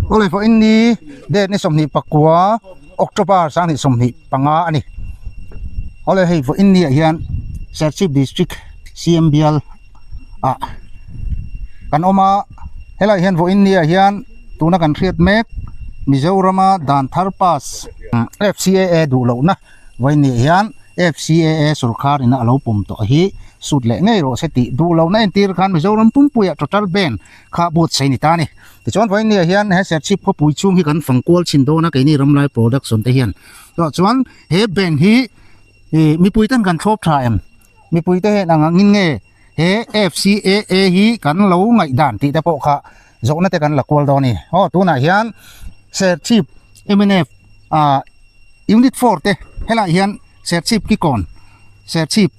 Awle vawiin ni date ni 29 October 2025 a ni. Awle hei vawiin ni ah hian Serchhip District CM bial ah kan awm a, helaiah hian vawiin ni ah hian tuna kan hriat mek Mizorama dan thar pass FCAA duh lohna vawiin ni ah hian FCAA sorkar ina a lo pawm tawh hi sut leh ngei rawh se tih duh lohna entir khan Mizoram pumpuiah total ban kha buatsaih a ni ta a ni. Tichuan vawiin ni ah hian he Serchhip khawpui chhung hi kan fang kual chhin dawn a keini Ramlai production te hian chuvang chuan he ban hi ih mipui ten kan thlawp tha em mipui te hian ang angin nge he FCAA hi kan lo ngaihdan tih te pawh kha zawhna te kan la kual dawn a ni. Aw tunah hian Serchhip mnf ah unit four te helaiah hian Serchhip kikawn Serchhip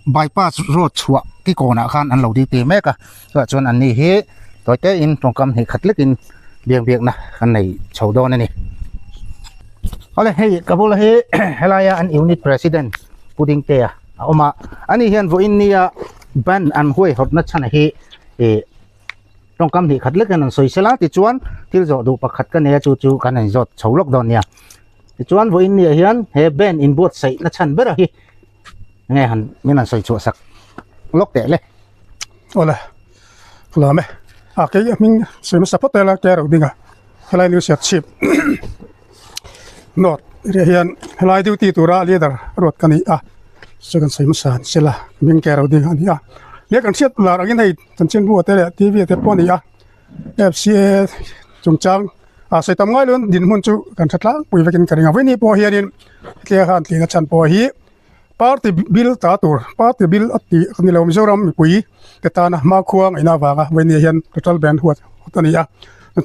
bypass road chhuah kikawnah khan an lo duty mek a chutah chuan an ni hi tawi te in tawngkam hnih khat lek in biak biakna kan nei chho dawn a ni awle hei ka bula hi helaia an unit president Pu Dingtea a awm a ani hian vawiin nia ban an huaihawtna chhan hi ih tawngkam hnih khat lek in an sawi sela tichuan thil zawh duh pakhat ka nei a chu chu kan in zawt chho lawk dawn nia tichuan vawiin niah hian he ban inbuatsaih na chhan ber a hi. nge han min han sawi chhuah sak lawk teh le awle lam e a kei a hming sawi hmasa phawt ela ke ro ding a helai new set chhip north area hian helai duty tura leader ruat ka ni a chu kan sawi hmasa an sela hming ke ro ding a ni a leh kan hriat lar angin hei chanchinbu te leh tv te pawh a ni a. FCA chungchang ah sawi tam ngai loin dinhmun chu kan tha tlangpui vekin ka ring a vawiin pawh hianin hetiang khan tlin a chhan pawh hi party bill ta tur party bill a tih a ni lo Mizoram mipui te tana hmakhua ngaihna avanga vawiin hian total ban huat a ni a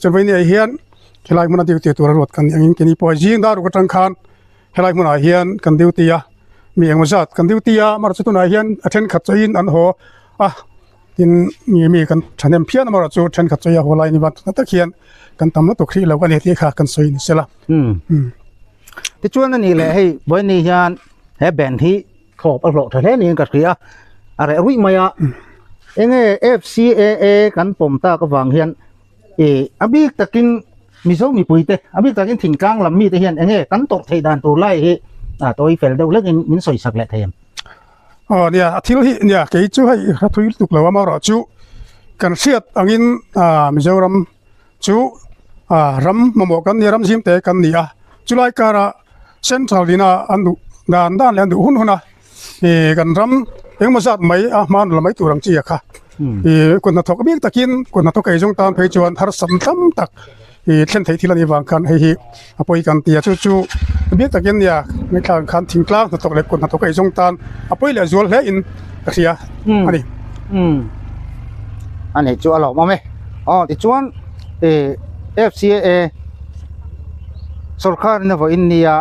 chuan vawiin hian helai hmuna duty tura ruat kan nih angin keini pawh zing dar ruk atang khan helai hmunah hian kan duty a mi engemaw zat kan duty a amaherawhchu tunah hian a thenkhat chawiin an haw a. Tin, mi mi kan thahnem phian amaherawh chu thenkhat chu a haw lai ni van tak hian kan tam lutuk hrih lo a ni tih kha kan sawi ni sela. Umm. Tichuan a nih leh hei Vawiini hian he band hi thlawp a hlawh tha hle niin ka hria a, a reh ruih mai a. Enge FCAA kan pawm tak avang hian ih a bik takin Mizo mipuite a bik takin thingtlang lam mite hian enge kan tawrh theih dan tur lai hi a tawi fel deuh hlekin min sawi sak leh thei em? Aw nia a thil hi nia kei chu hei hla thui lutuk lo amaherawh chu kan hriat angin ah Mizoram chu ah ram mamawh kan nia ram zim te kan ni a chulai karah central ina an duh dan dan leh an duh hun hun a ih kan ram engemaw zat mai a hma la mai tur ang chi a kha ih kut hnathawk bik takin kut hnathawk ei zawng tan phei chuan harsat tam tak. Ih thlen theih thil a nih vang khan hei hi a pawi kan ti a chu chu biak takin nia ngaihthlak ang khan thingtlang hnathawk leh kut hnathawk a eizawng tan a pawi leh zual hle in ka hria a ni. Umm a nih chu a lawmawm e aw tichuan ih FCAA sawrkar in a vawiin nia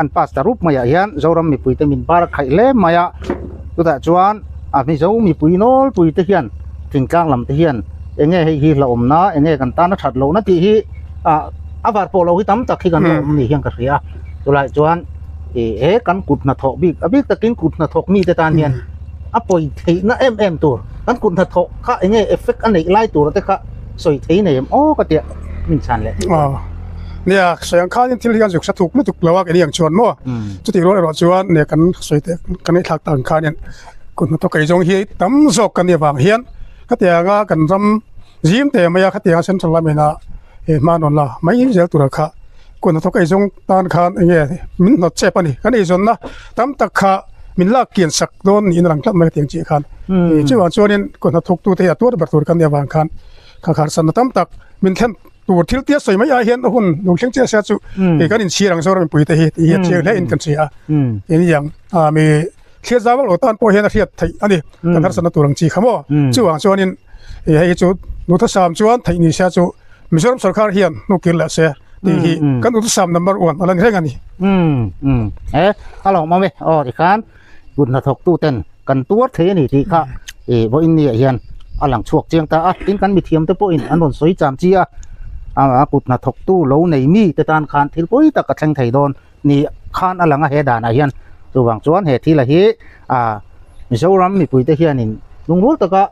an pass ta rup maiah hian Zoram mipuite min bar a khaih hle mai a chutah chuan a Mizo mipui nawlpui te hian thingtlang lam te hian enge hei hi hlauhawmna enge kan tana that lohna tih hi ah a var pawh lo hi tam tak hi kan awm ni hian ka hria a chulai chuan ih he kan kut hnathawh bik a bik takin kut hnathawk mite tan hian a pawi theihna em em tur kan kut hnathawh kha enge effect a neih lai tur te kha sawi thei nei em aw ka tia min chhan leh thei aw nia sawi ang khanin thil hian zuk sa thuk lutuk lo a kei ni ang chuan maw chutih rual erawh chuan nia kan sawi teh kan ngaihthlak tak ang khanin kut hnathawk ei zawng hi tam zawk kan nih avang hian khatianga kan ram zim teh mai a khatianga central lamina he hma nawn la mai zel tura kha kut hnathawk ei zawng tan khan eng nge min hnawt chep a ni kan eizawnna tam tak kha min lak kian sak dawn niin a lang tlat mai khatiang chiah khan chuvang chuanin kut hnathawk tute hi a tuar ber tur kan nih avang khan kha kharsanna tam tak min thlen tur thil tia sawi mai ai hian a hun lo thleng chiah sia chu kan inchhir ang Zoram mipui te hi tih hi a chiang hle in kan hria a eng a mi Thlir zau vak lo tan pawh hian a hriat theih a ni. Kan harsatna tur ang chi kha maw? Chuvang chuanin ih hei hi chu Nuthasam chuan theih ni sia chu Mizoram sorkar hian hnu kir leh se tih hi kan Nuthasam number one a la ni reng a ni. Umm umm e a lawm awm e aw tikhan kut hnathawktu ten kan tuar thei a ni tih kha ih vawiin ni ah hian a lang chhuak chiang ta a tin kan mithiam te pawhin an rawn sawi cham chi a a kut hnathawktu lo nei mi te tan khan thil pawi tak a thleng thei dawn. Ni khan a lang a he danah hian chuvang chuan he thil a hi ah Mizoram mipui te hianin lungrul taka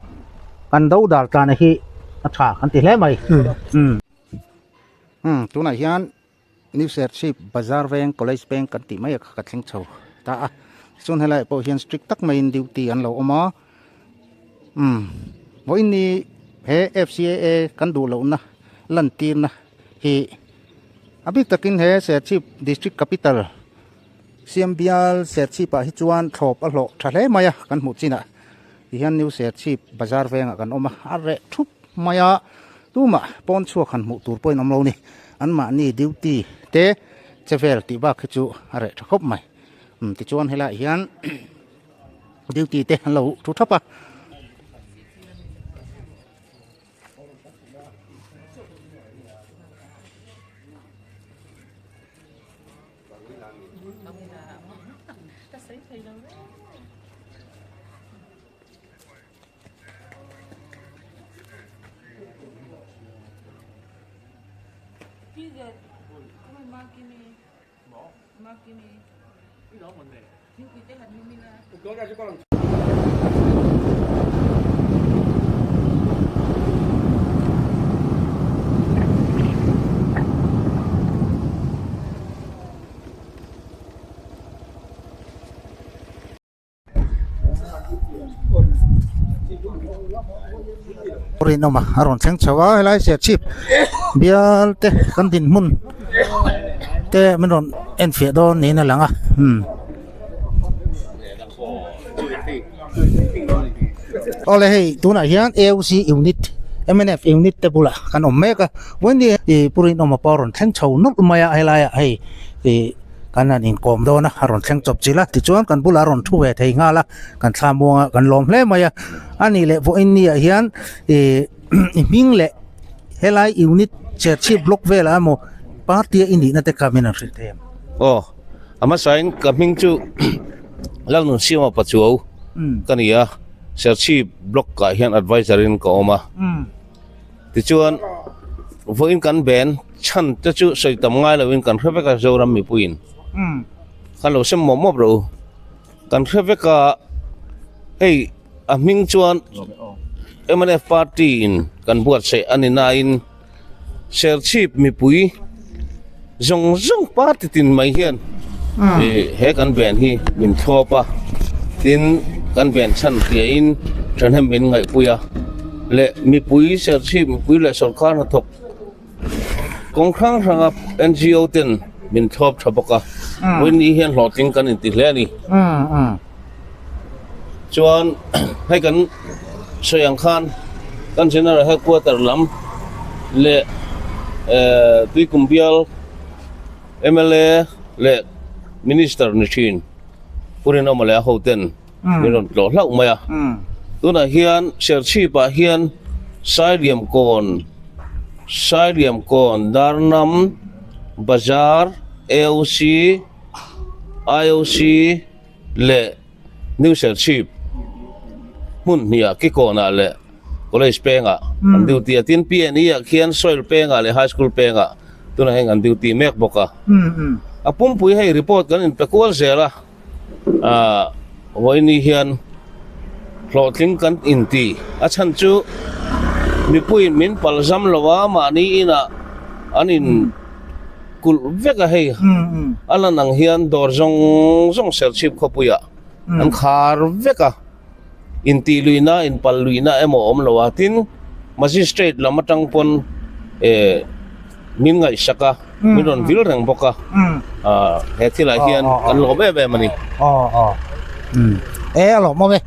kan do dal tlan a hi a tha kan ti hle mai. Umm. Umm tunah hian New Serchhip Bazar veng College veng kan tih mai a kha ka thleng chho ta a chuan helaiah pawh hian strict tak maiin duty an lo awm a umm vawiin ni he F_C_A_A kan duh lohna lantirna hi a bik takin he Serchhip District Capital Siambial Serchhip ah hi chuan thlawp a hlawh tha hle mai a kan hmuh chinah tihian New Serchhip Bazar vengah kan awm a a reh thup mai a tumah pawn chhuak han hmuh tur pawhin awm lo ni anmahni duty te che vel tih bak hi chu a reh tha khawp mai umm tichuan helaiah hian duty te an lo thu thap a. Rinawma a rawn thleng chho a helai Serchhip bial te kan dinhmun te min rawn enfiah dawn niin a lang a umm. Awle hei tunah hian AOC unit mnf unit te bulah kan awm mek a vawiin hi Pu Rinawma pawh a rawn thleng chho nawlh mai a helaiah hei ih kan han inkawm dawn a a rawn thleng chawp chilh a tichuan kan bulah a rawn thu ve thei nghal a kan thla muang a kan lawm hle mai a a nih leh vawiin ni ah hian ih i hming leh helai unit Serchhip block velah emaw party a i nihna te kha min han hrilh thei em? Aw a hmasain ka hming chu Lalnunsiama Pachuau ka ni a Serchhip block ah hian adviser in ka awm a tichuan vawiin kan ben chhan te chu sawi tam ngai loin kan hre vek a Zoram mipuiin kan lo sem mawp mawp rawh u kan hre vek a hei a hming chuan mnf party in kan buatsaih a ni nain Serchhip mipui zawng zawng party tin mai hian he kan ven hi min thlawp a tin kan ven chhan hriain thahnem min ngaihpui a leh mipui Serchhip mipui leh sawrkar hnathawk kawng hrang hranga N_G_O ten min thlawp tha bawk a vawiin hian hlawhtling kan inti hle a ni chuan hei kan sawi ang khan kan general headquarter lam leh ehh tuikum bial M_L_A leh minister ni thin Pu Rinawma leh a hoten min rawn tlawh hlauh mai a tunah hian Serchhip ah hian Sailiamkawn Sailiamkawn Darnam Bazar A_O_C I_O_C leh New Serchhip hmun hniah Kikawnah leh College pengah an duty a tin P_N_E ah khian Soil pengah leh High School pengah tunah hian an duty mek bawk a a pumpui hei report kan inpe kual zel a ah vawiini hian hlawhtling kan inti a chhan chu mipuiin min palzam lo a mahni inah an in. Kulh vek a hei a lan ang hian dawr zawng zawng Serchhip khawpuiah an khar vek a, intih luihna inpal luihna emaw a awm lo a, tin Magistrate lam atang pawn eh min ngaihsak a, min rawn vil reng bawk a, ah he thilah hian kan lawm em em a ni. Aw aw umm e a lawm awm e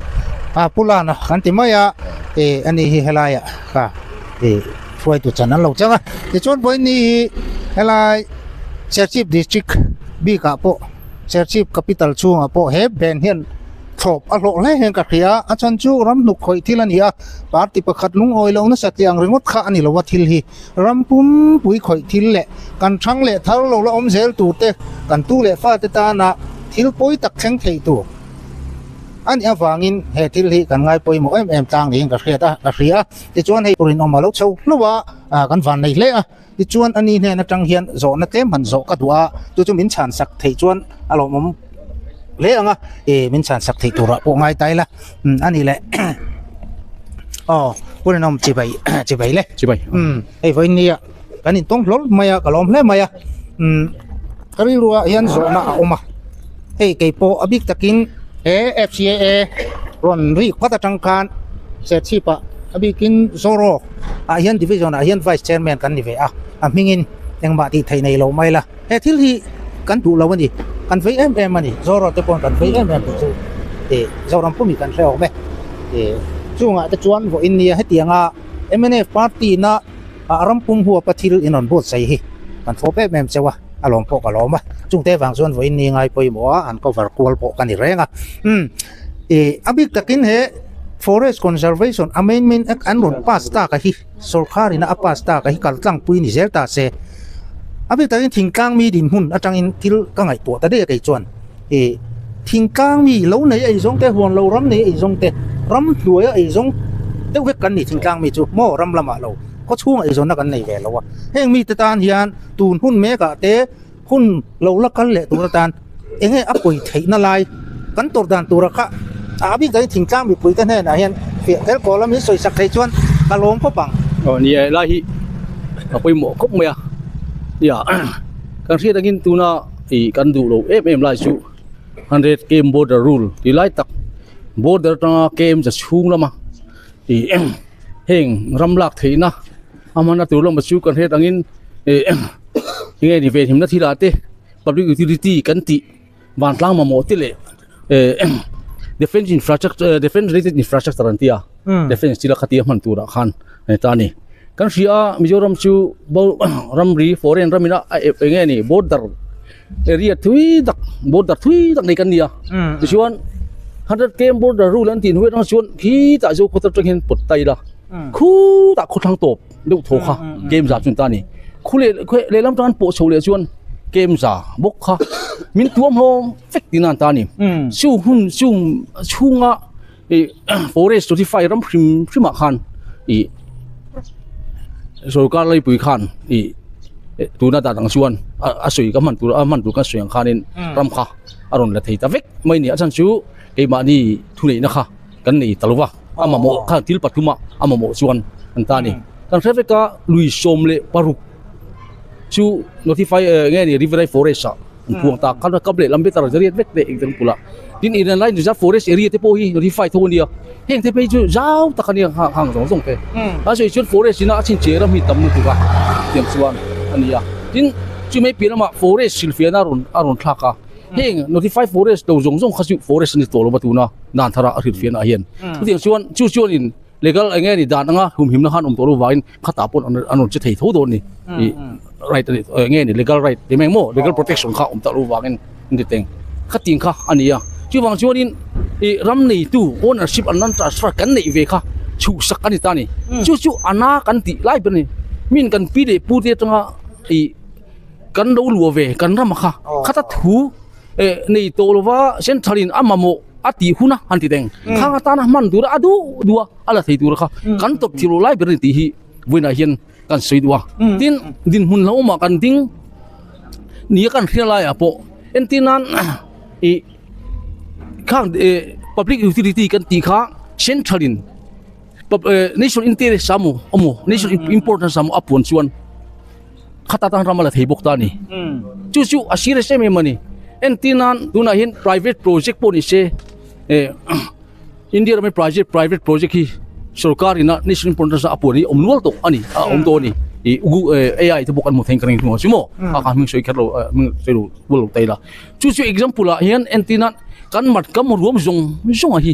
a Pu Lana kan ti mai a eh ani hi helaiah kha eh. Hruaitu chan an lo chang a, tichuan vawiin hi helai Serchhip District bikah pawh Serchhip Capital chhungah pawh he ban hian thlawp a hlawh hle hian ka hria a, a chhan chu ram hnuk khawih thil a ni a, party pakhat lungawi lo nasa tih ang ringawt kha a ni lo a thil hi ram pumpui khawih thil leh kan thang leh thar lo la awm zel tur te kan tu leh fate tana thil pawi tak thleng thei tur. A nih avangin he thil hi kan ngai pawimawh em em tlang niin ka hriat a, ka hria a. Tichuan hei rinawm a lo chho hlauh a, ah kan van nei hle a. Tichuan ani hnen atang hian zawhna tlem han zawh ka duh a, chu chu min chhan sak theih chuan a lawmawm hle ang a, eh min chhan sak theih turah pawh ngai ta ila. Umm a nih leh aw pu rinawm chibai chibai le. Chibai. Umm hei vawiin nia. Kan intawng hlawl mai a, ka lawm hle mai a. Umm ka rilruah hian zawhna a awm a, hei kei pawh a bik takin he FCAA rawn rik phawt atang khan Serchhip ah a bikin Zoro ah hian division ah hian vice chairman kan ni ve a, a hmingin engmah tih theih nei lo mai la. He thil hi kan duh lo a ni, kan vei em em a ni, Zoro te paw'n kan vei em em tih chu ih Zoram pumi kan hre awm e. Ih chungah te chuan vawiin nia hetianga mnf party na ah ram pum huapa thil in rawn buatsaih hi kan fawp em em cheu a, a lawm pawh ka lawm a, chungte vang chuan vawiin ni ngai pawimawh a an cover kual pawh ka ni reng a. Umm ih a bik takin he Forest Conservation Amendment Act an rawn pass tak a hi sorkar ina a pass tak a hi kal tlangpui ni zel ta se. A bik takin thingtlang mi dinhmun atangin thil ka ngaihtuah ta daih a kei chuan ih thingtlang mi lo nei a eizawng te huan lo ram nei a eizawng te ram hnuai a eizawng deuh vek kan ni thingtlang mi chu maw ram lamah lo khaw chhungah eizawnna kan nei ve lo a heng mite tan hian tun hun mekah te hun lo la kal leh tur atan eng nge a pawi theihna lai kan tawrh dan tura kha a bik takin thingtlang mipui te hnenah hian fiah tel kawl a min sawi sak thei chuan ka lawm khawp ang. Aw ni e lai hi a pawimawh khawp mai a nia kan hriat angin tuna ih kan duh lo em em lai chu 100 km border rule tih lai tak border atanga km za chhung lama ih heng ram lak theihna a hmanna tur lama chu kan hriat angin ih enge ni venhimna thil ah te public utility kan tih vantlang mamawh te leh eh defence infrastructure defence related infrastructure an ti a defence thil a khatia hman turah khan a ni ta a ni kan hria a Mizoram chu bo ramri foreign ram ina a eng nge ni border area thui tak border thui tak nei kan ni a tichuan 100 km border rule an tih hnuai atang chuan khitah Zokhawthar atang hian pawt ta ila khutah khawthlang tawp deuh thaw kha kem za chu ta ni khu leh lehlam tan pawh chho leh chuan kem za bawk kha min tuam hlawm vek tina an ta ni chu hun chu chhunga ih forest notify ram hrim hrim ah khan ih sorkar laipui khan ih tuna dan ang chuan a sawi ka hman tur a hman tur kan sawi ang khanin ram kha a rawn la thei ta vek mai ni a chhan chu keimahni thuneihna kha kan nei ta lo va a mamawh kha thil pathum a a mamawh chuan an ta a ni kan hre vek a lui 16 chu notify nge ni riverine forest ah an puang ta kha kam leh lam better zariat vek te eng pula tin inner line reserve forest area te pawh hi notify tho ania heng te phei chu zau tak ania hang zawng zawng te a sawi chuan forest ina a chhin che ram hi tam lutuk a tiang chuan ani a tin chumai piah lamah forest hrilhfiahna a rawn a rawn thlak a. Heng notify forest lo zawng zawng kha chu forest a ni tawh lo va tuna dan thara a hrilhfiahna ah hian. Chutiang chuan chu chuanin legal eng nge ni dan anga humhimna khan awm tawh lo vangin khatah pawh an an rawn che thei tho dawn ni. Ih right a ni eng nge ni legal right ti mai maw legal protection kha awm tawh lo vangin an ti teng. Khatin kha a ni a. Chuvang chuanin ih ram neitu ownership an land transfer kan neih ve kha chhuhsak a ni ta a ni. Chu chu a na kan tih lai ber a ni. Min kan pi leh pu te atanga ih kan lo luah ve kan ram kha khata thu eh nei tawh lova central in a mamawh a tih hun a han ti teng khang atana hman tur a duh duh a a la thei tur kha kan tawp thil lai ber a ni tih hi vawiinah hian kan sawi duh a tin dinhmun lo awmah kan ding ni a kan hria laiah pawh entir nan ih khang eh public utility kan tih kha central in national interest a maw a maw national importance a maw a puan chuan. Khata tan ram a la thei bawk ta a ni. Chu chu a serious em em a ni. Entir nan tunah hian private project pawh ni se eh India rama private private project hi sorkar ina national importance a puan hi awm nual tawh a ni a awm tawh a ni. Ih gu AI te bawk an hmu thei ka ring thung a chu maw a kha hming sawi kher lo hming sawi lo bual lo ta ila. Chu chu example ah hian entir nan kan mat kam ruam zawng zawng a hi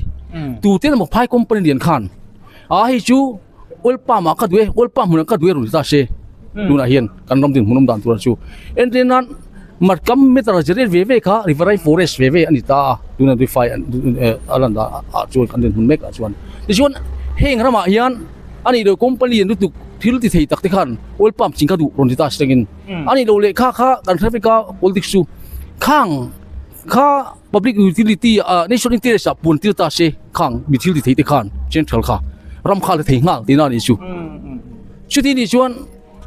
tute emaw phai company lian khan a hei chu Oil palm ah ka duh e, oil palm hmunah ka duh e rawn ti ta se tunah hian kan ram din hmunawm dan turah chu entir nan Markam meter ziriat ve ve kha riverine forest ve ve a ni ta a tuna tui fai a lan dan ah chuan kan din hmun mek ah chuan tichuan heng ramah hian a nih loh company lian lutuk thil ti thei tak te khan oil palm ching ka duh rawn ti ta se tangin a nih loh leh kha kha kan hre vek a politics chu khang kha Public utility ah national interest ah puan tir ta se khang mi thil ti thei te khan central kha ram kha la thei nghal tihna a nih chu. Chuti nih chuan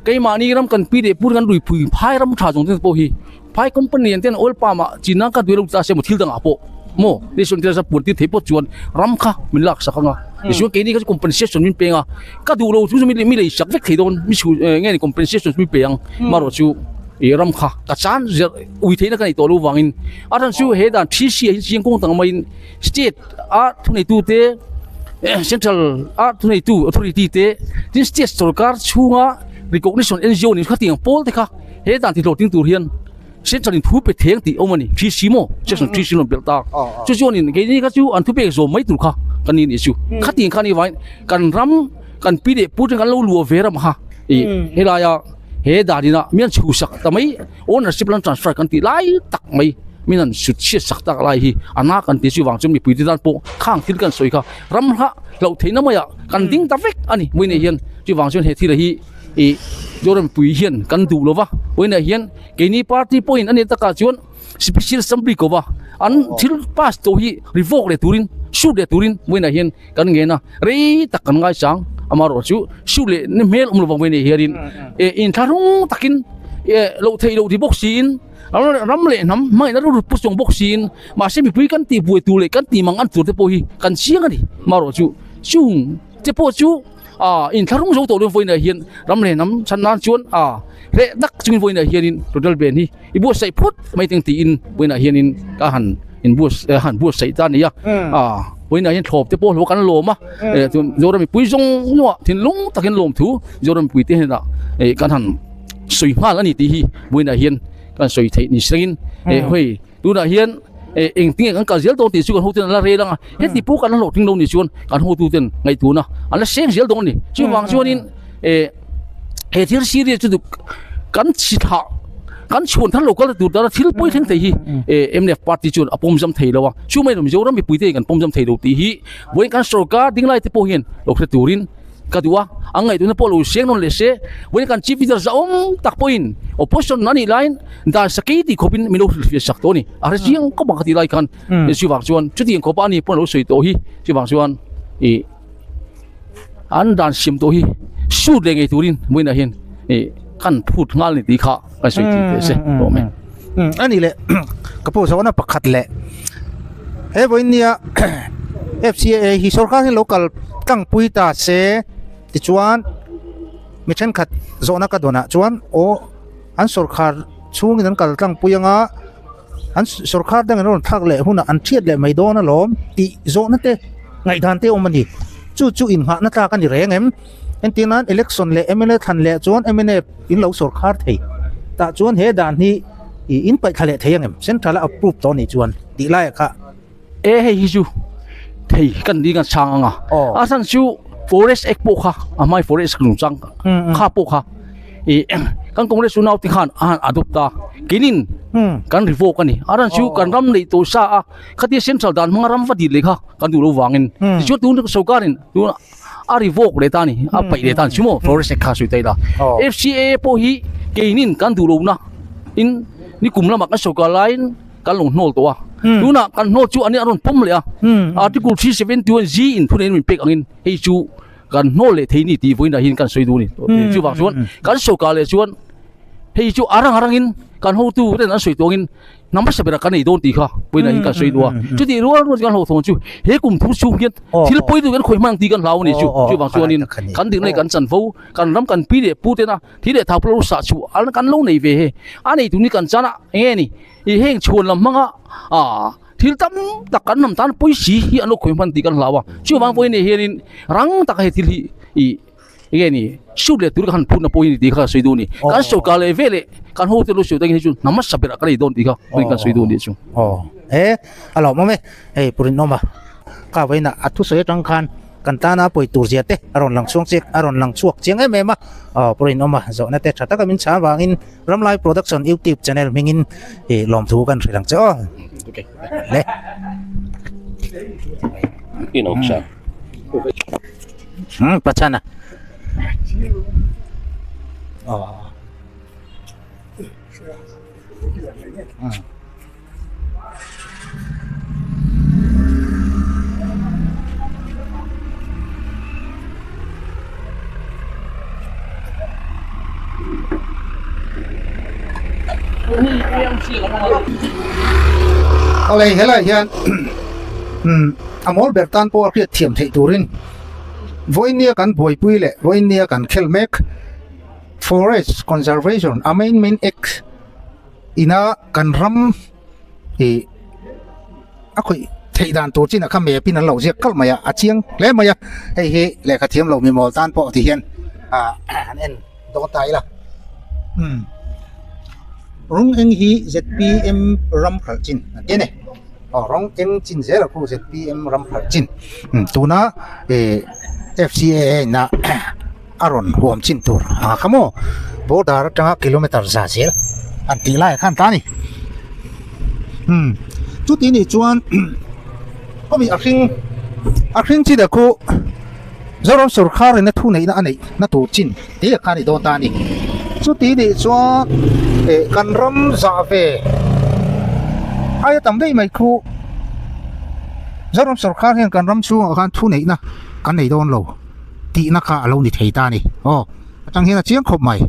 keimahni ram kan pi leh pur kan lui phui phai ram tha zawng te pawh hi phai company an ten oil palm ah chin nan ka duai lo ta se maw thil dangah pawh maw national interest a puan tir thei pawh chuan ram kha min lak sak anga. Tichuan keini kha chu compensation min peng a, ka duh lo chu mi lei sak vek thei dawn, mi chhu nge ni compensation chu mi pe ang, marawh chu ih ram kha ka chan zer ui theihna ka nei tawh lo vangin a chhan chu he dan thi si ah hian chiang kawng tak maiin state a thuneitute central a thuneitu authority te tin state sorkar chhunga recognition N_G_O nih khatiang pawl te kha he dan ti hlawhtling tur hian. Central in thu pe theng tih awm a ni, PC maw? Section PC rawn belh ta. Chu chuanin keini kha chu an thu pek zawm mai tur kha kan ni nih chu. Khatiang kha ni vangin kan ram kan pi leh pu te kan lo luah ve ram kha ih helaia he dan ina mi an chhuhsak ta mai ownership land transfer kan tih lai tak mai min an sut chhiat sak tak lai hi a na kan ti chu vang chuan mipui te tan pawh khang thil kan sawi kha ram hlah hlauh theihna maiah kan ding ta vek a ni vawiinah hian chuvang chuan he thil hi ih Zoram pui hian kan duh lova vawiinah hian keini party pawhin a nih takah chuan special assembly ko va an thil pass tawh hi revoke leh turin shoot leh turin vawiinah hian kan ngen a rei tak kan ngaichang amaherawh chu shoot leh na hmel awm lovang vawiinah hianin eh inthlahrung takin eh loh theih loh ti bawk siin ram leh hnam hmangaihna rilru pu chawng bawk siin mahse mipui kan tih buai tur leh kan tih mang an tur te pawh hi kan chiang a ni amaherawh chu chung te pawh chu. A inthlahrung zo tawh dawn vawiinah hian ram leh hnam chhan nan chuan a reh tak chungin vawiinah hianin total ban hi i buatsaih phawt mai teng tiin vawiinah hianin ka han inbuat han buatsaih ta a ni a a vawiinah hian thlawp te pawh hlawh kan lawm a eh chuan Zoram mipui zawng zawng ah thinlung takin lawm thu Zoram mipui te hnenah eh kan han sawi nghal a ni tih hi vawiinah hian kan sawi theih ni sengin eh hei Tunah hian eh engtinge kan kal zel dawn tih chu kan hoten an la rel ang a, heti pawh kan la hlawhtling lo nih chuan kan hotuten ngaihtuahna an la seng zel dawn a ni. Chuvang chuanin eh he thil serious chu kan chhi thlah kan chhuan thar lo kal tur tana thil pawi thleng thei hi eh mnf party chuan a pawm zam thei lo a, chu mai Mizoram mipuite hian kan pawm zam thei lo tih hi vawiin kan sorkar ding lai te pawh hian lo hre turin Ka duh a, an ngaihtuahna pawh lo seng nawn leh se, vawiin kan Chief Minister zahawm tak pawhin Opposition a nih laiin dan sakei tih khawpin min lo hrilhfiah sak tawh a ni. A hre chiang khawp ang ka tih lai khan chuvang chuan chutiang khawpa a ni pawh a lo sawi tawh hi chuvang chuan ih an dan siam tawh hi sut leh ngei turin vawiinah hian ih kan phut nghal a ni tih kha kan sawi thei teh se tawh mai. A nih leh ka pawh zawhna pakhat leh he vawiin nia FCAA hi sorkar hi lo kal tlangpui ta se tichuan mi thenkhat zawhna ka dawnah chuan aw an sorkar chhungin an kal tlangpui anga an sorkar dangin a rawn thlak leh hunah an thiat leh mai dawn alawm tih zawhna te ngaihdan te a awm a ni chu chu inghahna tlak a ni reng em entir nan election leh mla thlan leh chuan mnf in lo sorkar thei tah chuan he dan hi ih in paih thla leh thei ang em central a approve tawh a nih chuan tih laiah kha. E hei hi chu thei kan ding a chhang ang a a chhan chu forest act pawh kha a hmai forest act chungchang kha pawh kha ih kan congress unau te khan a han adopt a keinin kan revoke a ni a chhan chu kan ram neih tawh sa a khatia central dan hmanga ram va dil leh kha kan duh lo vangin tichuan tun sorkarin tun a revoke leh ta a ni a paih leh ta a ni chu maw forest act kha sawi ta ila F_C_A pawh hi keinin kan duh lohna in nikum lamah kan sorkar laiin. Kan lo hnawl tawh a, tunah kan hnawl chu ani a rawn pawm leh a, Article 371 Z in thunei min pek angin hei chu kan hnawl leh thei ni tih vawiinah hian kan sawi duh a ni. Chuvang chuan kan sawrkar leh chuan hei chu a rang a rangin kan hotu ten an sawi tawh angin hnam hmasa berah kan ei dawn tih kha vawiinah hian kan sawi duh a. Chutih rual rual chu kan hlauhthawn chu he kum thum chhung hian thil pawi deuh kan khawih hman ang tih kan hlau a ni chu. Chuvang chuanin kan dikna hi kan chanvo, kan ram kan pi leh pu tena thil leh thau pawh lo sah chhuah an kan lo nei ve he. A nei tur ni kan chan a enge ni? I heng chhuan lam hmanga ah thil tam tak kan hnam tan pawisi hi an lo khawi hman tih kan hlau a chuvang pawhin hei hianin rang taka he thil hi ih enge ni shoot leh tur ka han phutna pawh hi ni tih kha ka sawi duh a ni kan sorkar leh veleh kan hotel lo sawi tangin hei chu hnam hmasa berah ka nei dawn tih kha vawiin kan sawi duh a nih chu. Aw e a lawmawm e hei Purinawma ka vawiinah a thusawi atang khan Kan tana pawi tur zia te a rawn lang chhuang chiang a rawn lang chhuak chiang em em a, aw pawh in awm a, zawhna te tha taka min chhang vangin Ramlai Production YouTube channel hmingin ih lawmthu kan hrilh ang che aw. Le. Hmm, pachana. Aw. Hmm. Awle helai hian a mawl ber tan pawh a hriat thiam theih turin. Vawinia kan buaipui leh vawinia kan khel mek Forest Conservation Amendment Act ina kan ram ih a khawih theih dan tur chin ah kha map in an lo ziak kalh mai a, a chiang hle mai a, hei hi lehkha thiam lo mimawl tan pawh ti hian ah han en dawn ta ila umm rawng eng hi zpm ram hralh chin an ti a ni aw rawng eng chin zel a khu zpm ram hralh chin tuna ih fcaa in a a rawn huam chin tur ang kha maw border atanga kilometer za zel an tih lai ah khan ta a ni umm chuti nih chuan khawmi a hring a hring chin ah khu Zoram sawrkar in a thu neihna a neih na tur chin te ah khan a ni dawn ta a ni chuti nih chuan eh kan ram zah ve aia tam daih mai khu Zoram sawrkar hian kan ram chhungah khan thu neihna kan nei dawn lo. Tihna kha a lo ni thei ta a ni. Aw, atang hian a chiang khawp mai.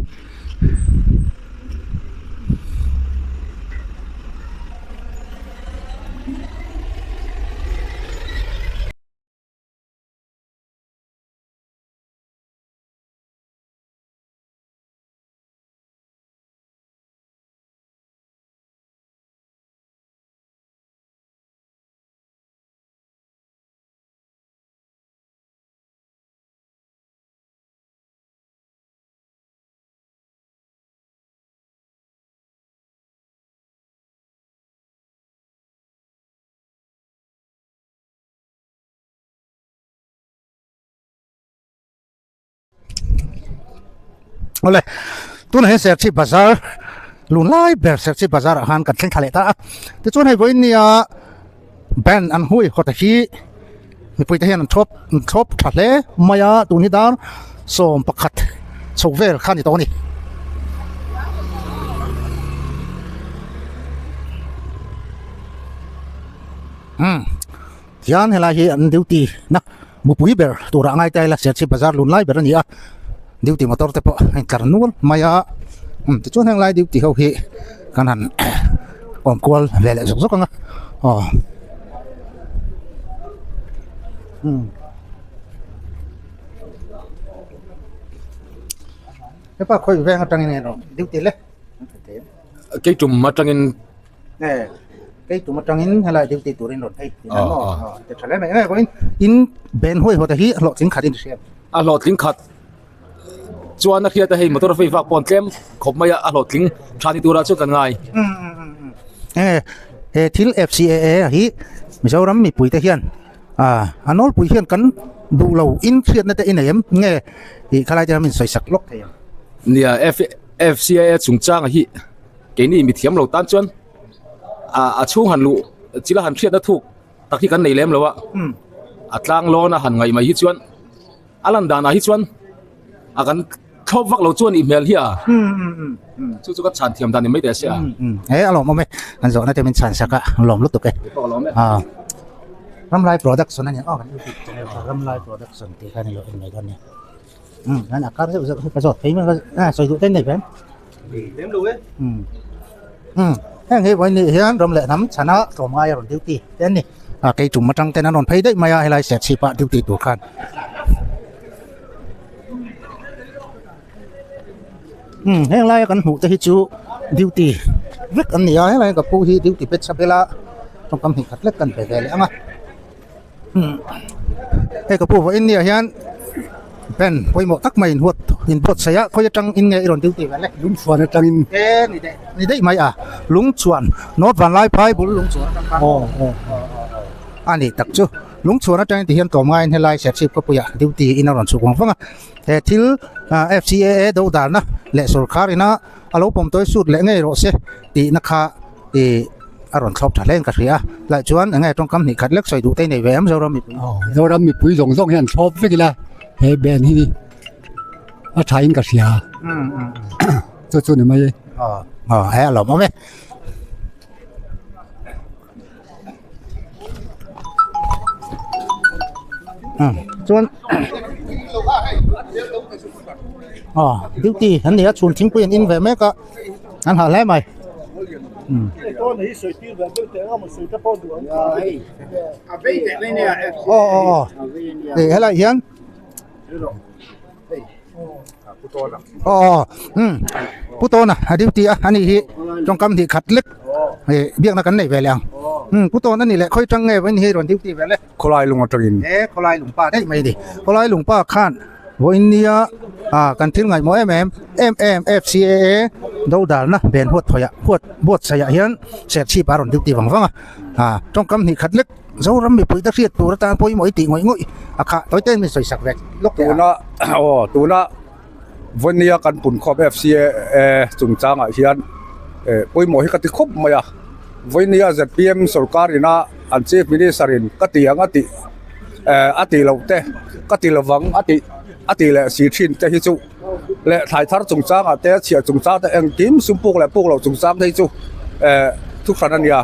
Awle tunah hian Serchhip bazar lun lai ber Serchhip bazar ah khan kan thleng thla leh ta a tichuan hei vawiin nia band an hui hawt hi mipui te hian an thlawp an thlawp tha hle mai a tun hi dar 11 chho vel kha a ni tawh a ni. Umm tihian helai hi an duty na mupui ber turah ngai ta ila Serchhip bazar lun lai ber a ni a duty motor te pawh a intlar nual mai a umm tichuan heng lai duty ho hi kan han awm kual ve leh zawk zawk ang a aw umm hepa khawi veng atangin nge rawh duty le kei tum atangin nge kei tum atangin helai duty turin rawn phei tih ang maw ti tha hle mai nge vawiin in ben huai haw te hi hlawhtling khat in hria a hlawhtling khat chuan a hriat a hei motor vei vak pawh an tlem khawp mai a a hlawhtling tha ni turah chuan kan ngai nge he thil F_C_A_A hi Mizoram mipui te hian a nawlpui hian kan duh lo in hriatna te i nei em nge tih khalai te hian min sawi sak lawk thei ang nia F_C_A_A chungchanga hi keini mithiam lo tan chuan a chhung han luh chila han hriatna thuk tak hi kan nei lem lo a a tlang lawn a han ngaih mai hi chuan a lan danah hi chuan a kan thlawp vak lo chuan i hmel hi a chu chu ka chhan thiam dan ni mai teh se a he a lawm awm e kan zawhna te min chhan sak a lawm lutuk e Ramlai production a ni aw kan youtube channel kha Ramlai production tih kha a ni lo en mai dawn nia umm an a kar zeuh zeuh hi ka zawt phei mai a sawi duh te nei ve lem lo e umm umm heng hi vawiin nih hian ram leh hnam chhana tlawmngai a rawn duty te an ni a kei tum atang ten an rawn phei daih mai a helai Serchhip ah duty tur khan umm heng laia kan hmuh te hi chu duty vek an ni a helai ka pu hi duty pet chapela tawngkam hnih khat lek kan pe ve leh ang a. Hei ka pu vawiin nia hian pen pawimawh tak mai inhuat inbuatsaih a khawi atang in nge i rawn duty vel e lungchhuan atangin e ni daih ni daih mai a lungchhuan north vanlai phai bul lungchhuan atang khan aw aw a ni tak chu lungchhuan atangin ti hian tlawm ngaiin helai Serchhip khawpuia duty in a rawn chhuk vang vang a he thil F_C_A_A do darna leh sawrkhar ina a lo pawm tawi sut leh ngei rawh se tihna kha ih a rawn thlawp tha hle in ka hria a lai chuan eng nge tawngkam hnih khat lek sawi duh te i nei ve em Zoram mipui aw Zoram mipui zawng zawng hian thlawp vek ila he band hi a tha in ka hria chu chu ni mai e aw aw he a lawmawm e. Chuan aw duty an ni a chhun thingpui an in ve mek a an hah hle mai aw aw aw helai hian. Aw umm Pu Tawna a duty a ani hi tawngkam hnih khat lek eh biakna kan nei ve leh ang umm Pu Tawna ni leh khawi tang nge vawiin hi rawn duty ve le. Khawlai lung atangin. He khawlai lungpa daih mai a ni. Khawlai lungpa khan vawiin nia ah kan thil ngaihmawh em em em em FCAA do dalna ben huat thawih ah huat buatsaih ah hian serchhip a rawn duty vang vang a ah tawngkam hnih khat lek Zoram mipui te hriat tur atan pawimawh i tih ngawih ngawih a khah tawi te min sawi sak vek lawk teh a. Tuna aw tuna Vawnia kan pun khawp FCAA chungchangah hian eh pawimawh hi ka ti khawp mai a, Vawnia zpm sorkar ina an Chief Minister in ka ti ang a tih eh a tih loh te ka ti lovang a tih a tih leh si thin te hi chu leh thlai thar chungchangah te chhiah chungchang te engkim sum puk leh puk loh chungchang te hi chu eh thu hran a nia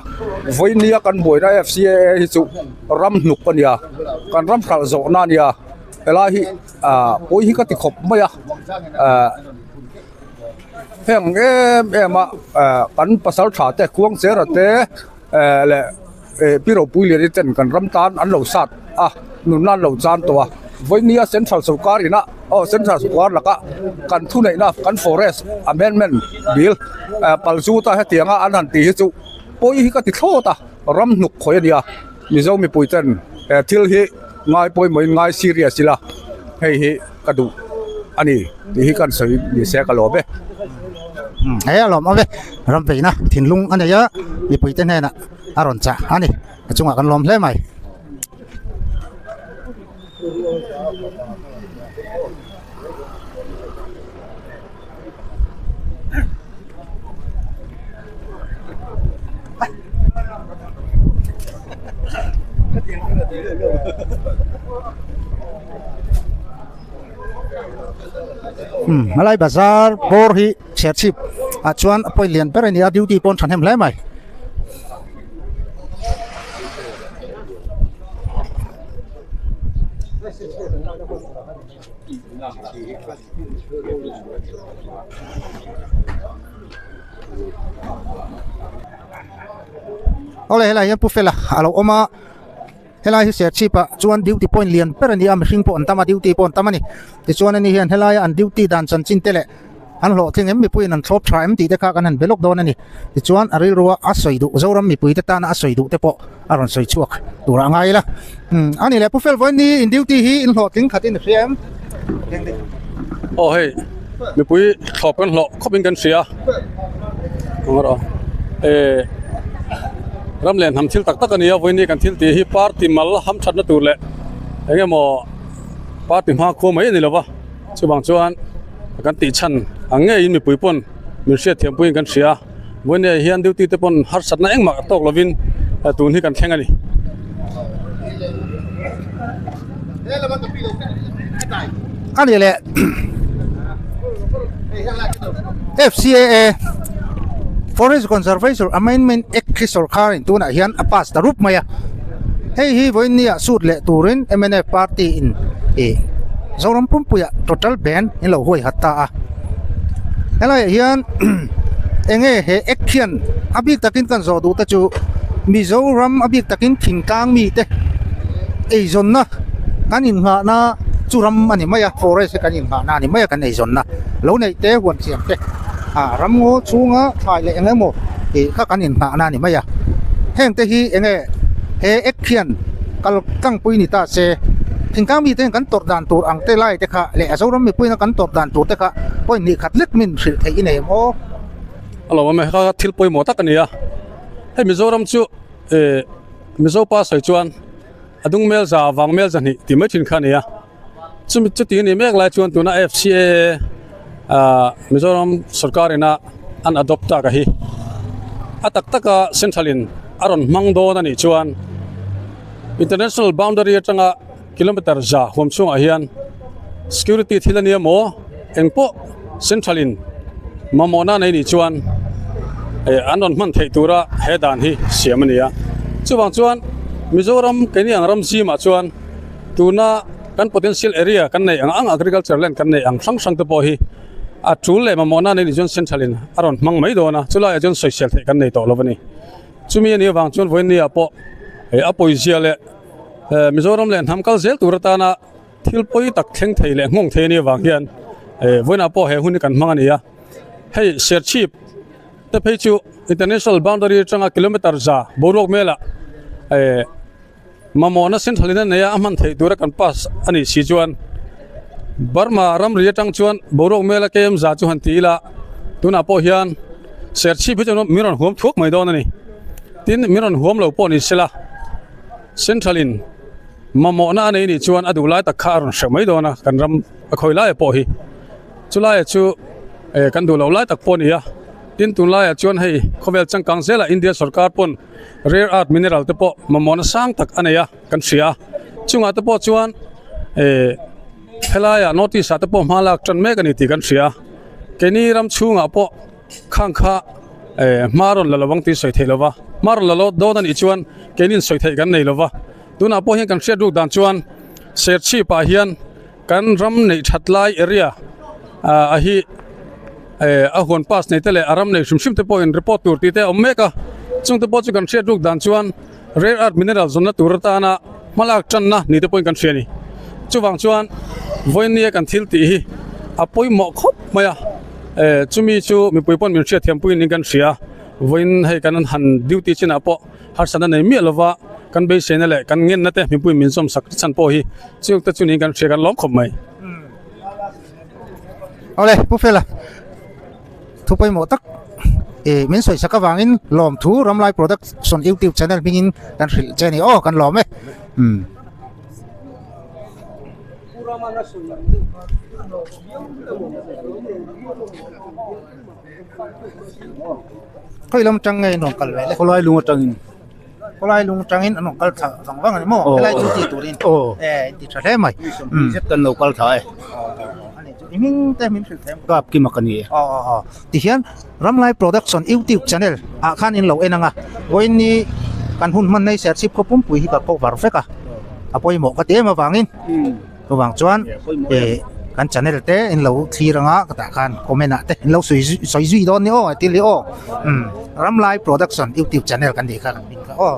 vawinia kan buaina F_C_A_A hi chu ram hnuk a nia kan ram hralh zawhna a nia helai hi ah pawi hi ka ti khawp mai a ah heng em em a ah kan pasal tha te khuangchera te eh leh eh pi ropui lian ten kan ram tan an lo sat a nunna an lo chan tawh a vawinia central sorkar ina aw central sorkar laka kan thuneihna kan forest amendment bill eh pal zut a hetianga an han tih hi chu pawi hi ka ti thlawt a ram hnuk khawih a nia mizo mipui ten he thil hi ngai pawimawhin ngai serious ila hei hi ka duh a ni tih hi kan sawi ni se ka lawm e. He a lawm awm e ram veina thinlung a nei a mipui te hnenah a rawn chah a ni a chungah kan lawm hle mai. Umm helai bazar bawr hi chherchhip ah chuan a pawi lian ber a ni a duty pawh an thahnem hle mai. Awle helai hian Pu Fela a lo awm a helai hi Serchhip ah chuan duty point lian ber a ni a mihring pawh an tam a duty pawh an tam a ni tichuan ani hian helaia an duty dan chanchin te leh an hlawhtling em mipuiin an thlawp tha em tih te kha kan han be lawk dawn a ni tichuan a rilrua a sawi duh Zoram mipui te tana a sawi duh te pawh a rawn sawi chhuak tur a ngai ila umm a ni leh Pu Fel vawiin ni in duty hi in hlawhtling khat in a hria em? Aw hei mipui thlawp kan hlawh khawp in kan hria a eh ram leh hnam thil tak tak a ni a vawiin ni kan thil tih hi party mal hamthatna tur leh eng emaw party hmakhua mai a ni lo va. Chuvang chuan kan tih chhan ang ngeiin mipui pawn min hriatthiam puiin kan hria. Vawinia hian duty te pawn harsatna engmah tawk lovin tun hi kan thleng a ni. A ni leh FCAA Forest Conservation Amendment Act hi sorkharin tunah hian a pass ta rup mai a. Hei hi vawinia suit leh turin mnf party in ih Zoram pumpuiah total ban in lo huai hat ta a. Helaiah hian enge he act hian a bik takin kan zawh duh te chu Mizoram a bik takin thingtlang mite eizawnna kan inngahna chu ram a ni mai a, forest hi kan inngahna a ni mai a kan eizawnna lo neih te huan thiam te ah ramngaw chhunga thlai leh eng emaw tih kha kan inngahna a ni mai a. Heng te hi enge he act hian kal tlangpui ni ta se thingtlang mite hian kan tawrh dan tur ang te lai te kha leh a Zoram mipuiin a kan tawrh dan tur te kha point hnih khat lek min hrilh theih i nei em aw? A lo awm e, kha thil pawimawh tak a ni a, hei Mizoram chu eh Mizo pa sawi chuan a dung mel za vang mel za hnih tih mai thin kha a ni a, chumi chuti a nih mek lai chuan tuna FCAA ah Mizoram sorkar ina an adopt tak a hi a tak taka central in a rawn hmang dawn a nih chuan international boundary atanga kilometer za huam chhungah hian security thil a nia maw engpawh central in mamawhna nei nih chuan eh an rawn hman theih tura he dan hi siam a ni a chuvang chuan Mizoram keini ang ram zimah chuan tuna kan potential area kan neih ang ang agriculture land kan neih ang hrang hrang te pawh hi a tul leh mamawhna nei nih chuan central in a rawn hmang mai dawn a chulaiah chuan sawisel theih kan nei tawh lo a ni. Chumi a nih avang chuan vawiin ni ah pawh hei a pawizia leh Mizoram leh hnam kal zel tur atana Thil pawi tak thleng thei leh nghawng thei a nih avang hian vawiinah pawh he hun hi kan hmang a ni a. Hei Serchhip te phei chu international boundary atanga kilometer za boruak melah mamawhna central in a nei a, a hman theih tura kan pass a nih si chuan Burma ramri atang chuan boruak mela KM za chu han ti ila tunah pawh hian Serchhip hi chuan min rawn huam thuak mai dawn a ni. Tin, min rawn huam lo pawh ni sela central in mamawhna a nei nih chuan a duh lai tak kha a rawn hreuh mai dawn a, kan ram a khawi laia pawh hi. Chulaia chu eh kan duh loh lai tak pawh a ni a, tin tunlaiah chuan hei khawvel changkang zelah India sorkar pawn rare earth mineral te pawh mamawhna sang tak a nei a kan hria a, chungah te pawh chuan eh helaiah notice ah te pawh hma lak tan mek a ni tih kan hria a, keini ram chhungah pawh khang kha eh hma rawn la lo ang tih sawi theih lo va, hma rawn la lo dawn a nih chuan keini in sawi theih kan nei lo va, tunah pawh hian kan hriat ruk dan chuan Serchhip ah hian. Kan ram neih that lai area ah hi eh a huan pass nei te leh a ram nei hrim hrim te pawhin report tur tih te a awm mek a, chung te pawh chu kan hriat ruk dan chuan rare earth mineral zawnna tur atana hmalak tanna ni te pawhin kan hria a ni. Chuvang chuan vawinia kan thil tih hi a pawimawh khawp mai a, eh chumi chu mipui pawn min hriat thiam puiin kan hria a, vawiin hei kan han duty chinah pawh harsatna nei miah lova kan beiseina leh kan ngenna te mipui min zawm sak chhan pawh hi Chung te chu niin kan hria kan lawm khawp mai. Awle Pu Fela thu pawimawh tak eh min sawi sak avangin lawmthu Ramlai Production YouTube channel hmingin kan hrilh che a ni aw kan lawm e umm. Khawi lam atang nge in rawn kal ve le? Khawlai lung atangin. Khawlai lung atangin an rawn kal thla vang vang a ni maw? Helai chu tih turin e in ti tha hle mai. Zet kan lo kal thla e. Ani chu i hming te min hrilh thei ang. Kap kim a ka ni e. Aw aw aw tihian Ramlai Production YouTube channel ah khan in lo en ang a, vawiin ni kan hun hman nei Serchhip khaw pumpui hi ka cover vek a, a pawimawh ka ti em avangin. Chuvang chuan eh kan channel te in lo thlir anga ka tah khan comment ah te in lo sawi sawi zui dawn ni aw a ti li aw umm Ramlai production youtube channel kan nih kha kan hming kha aw.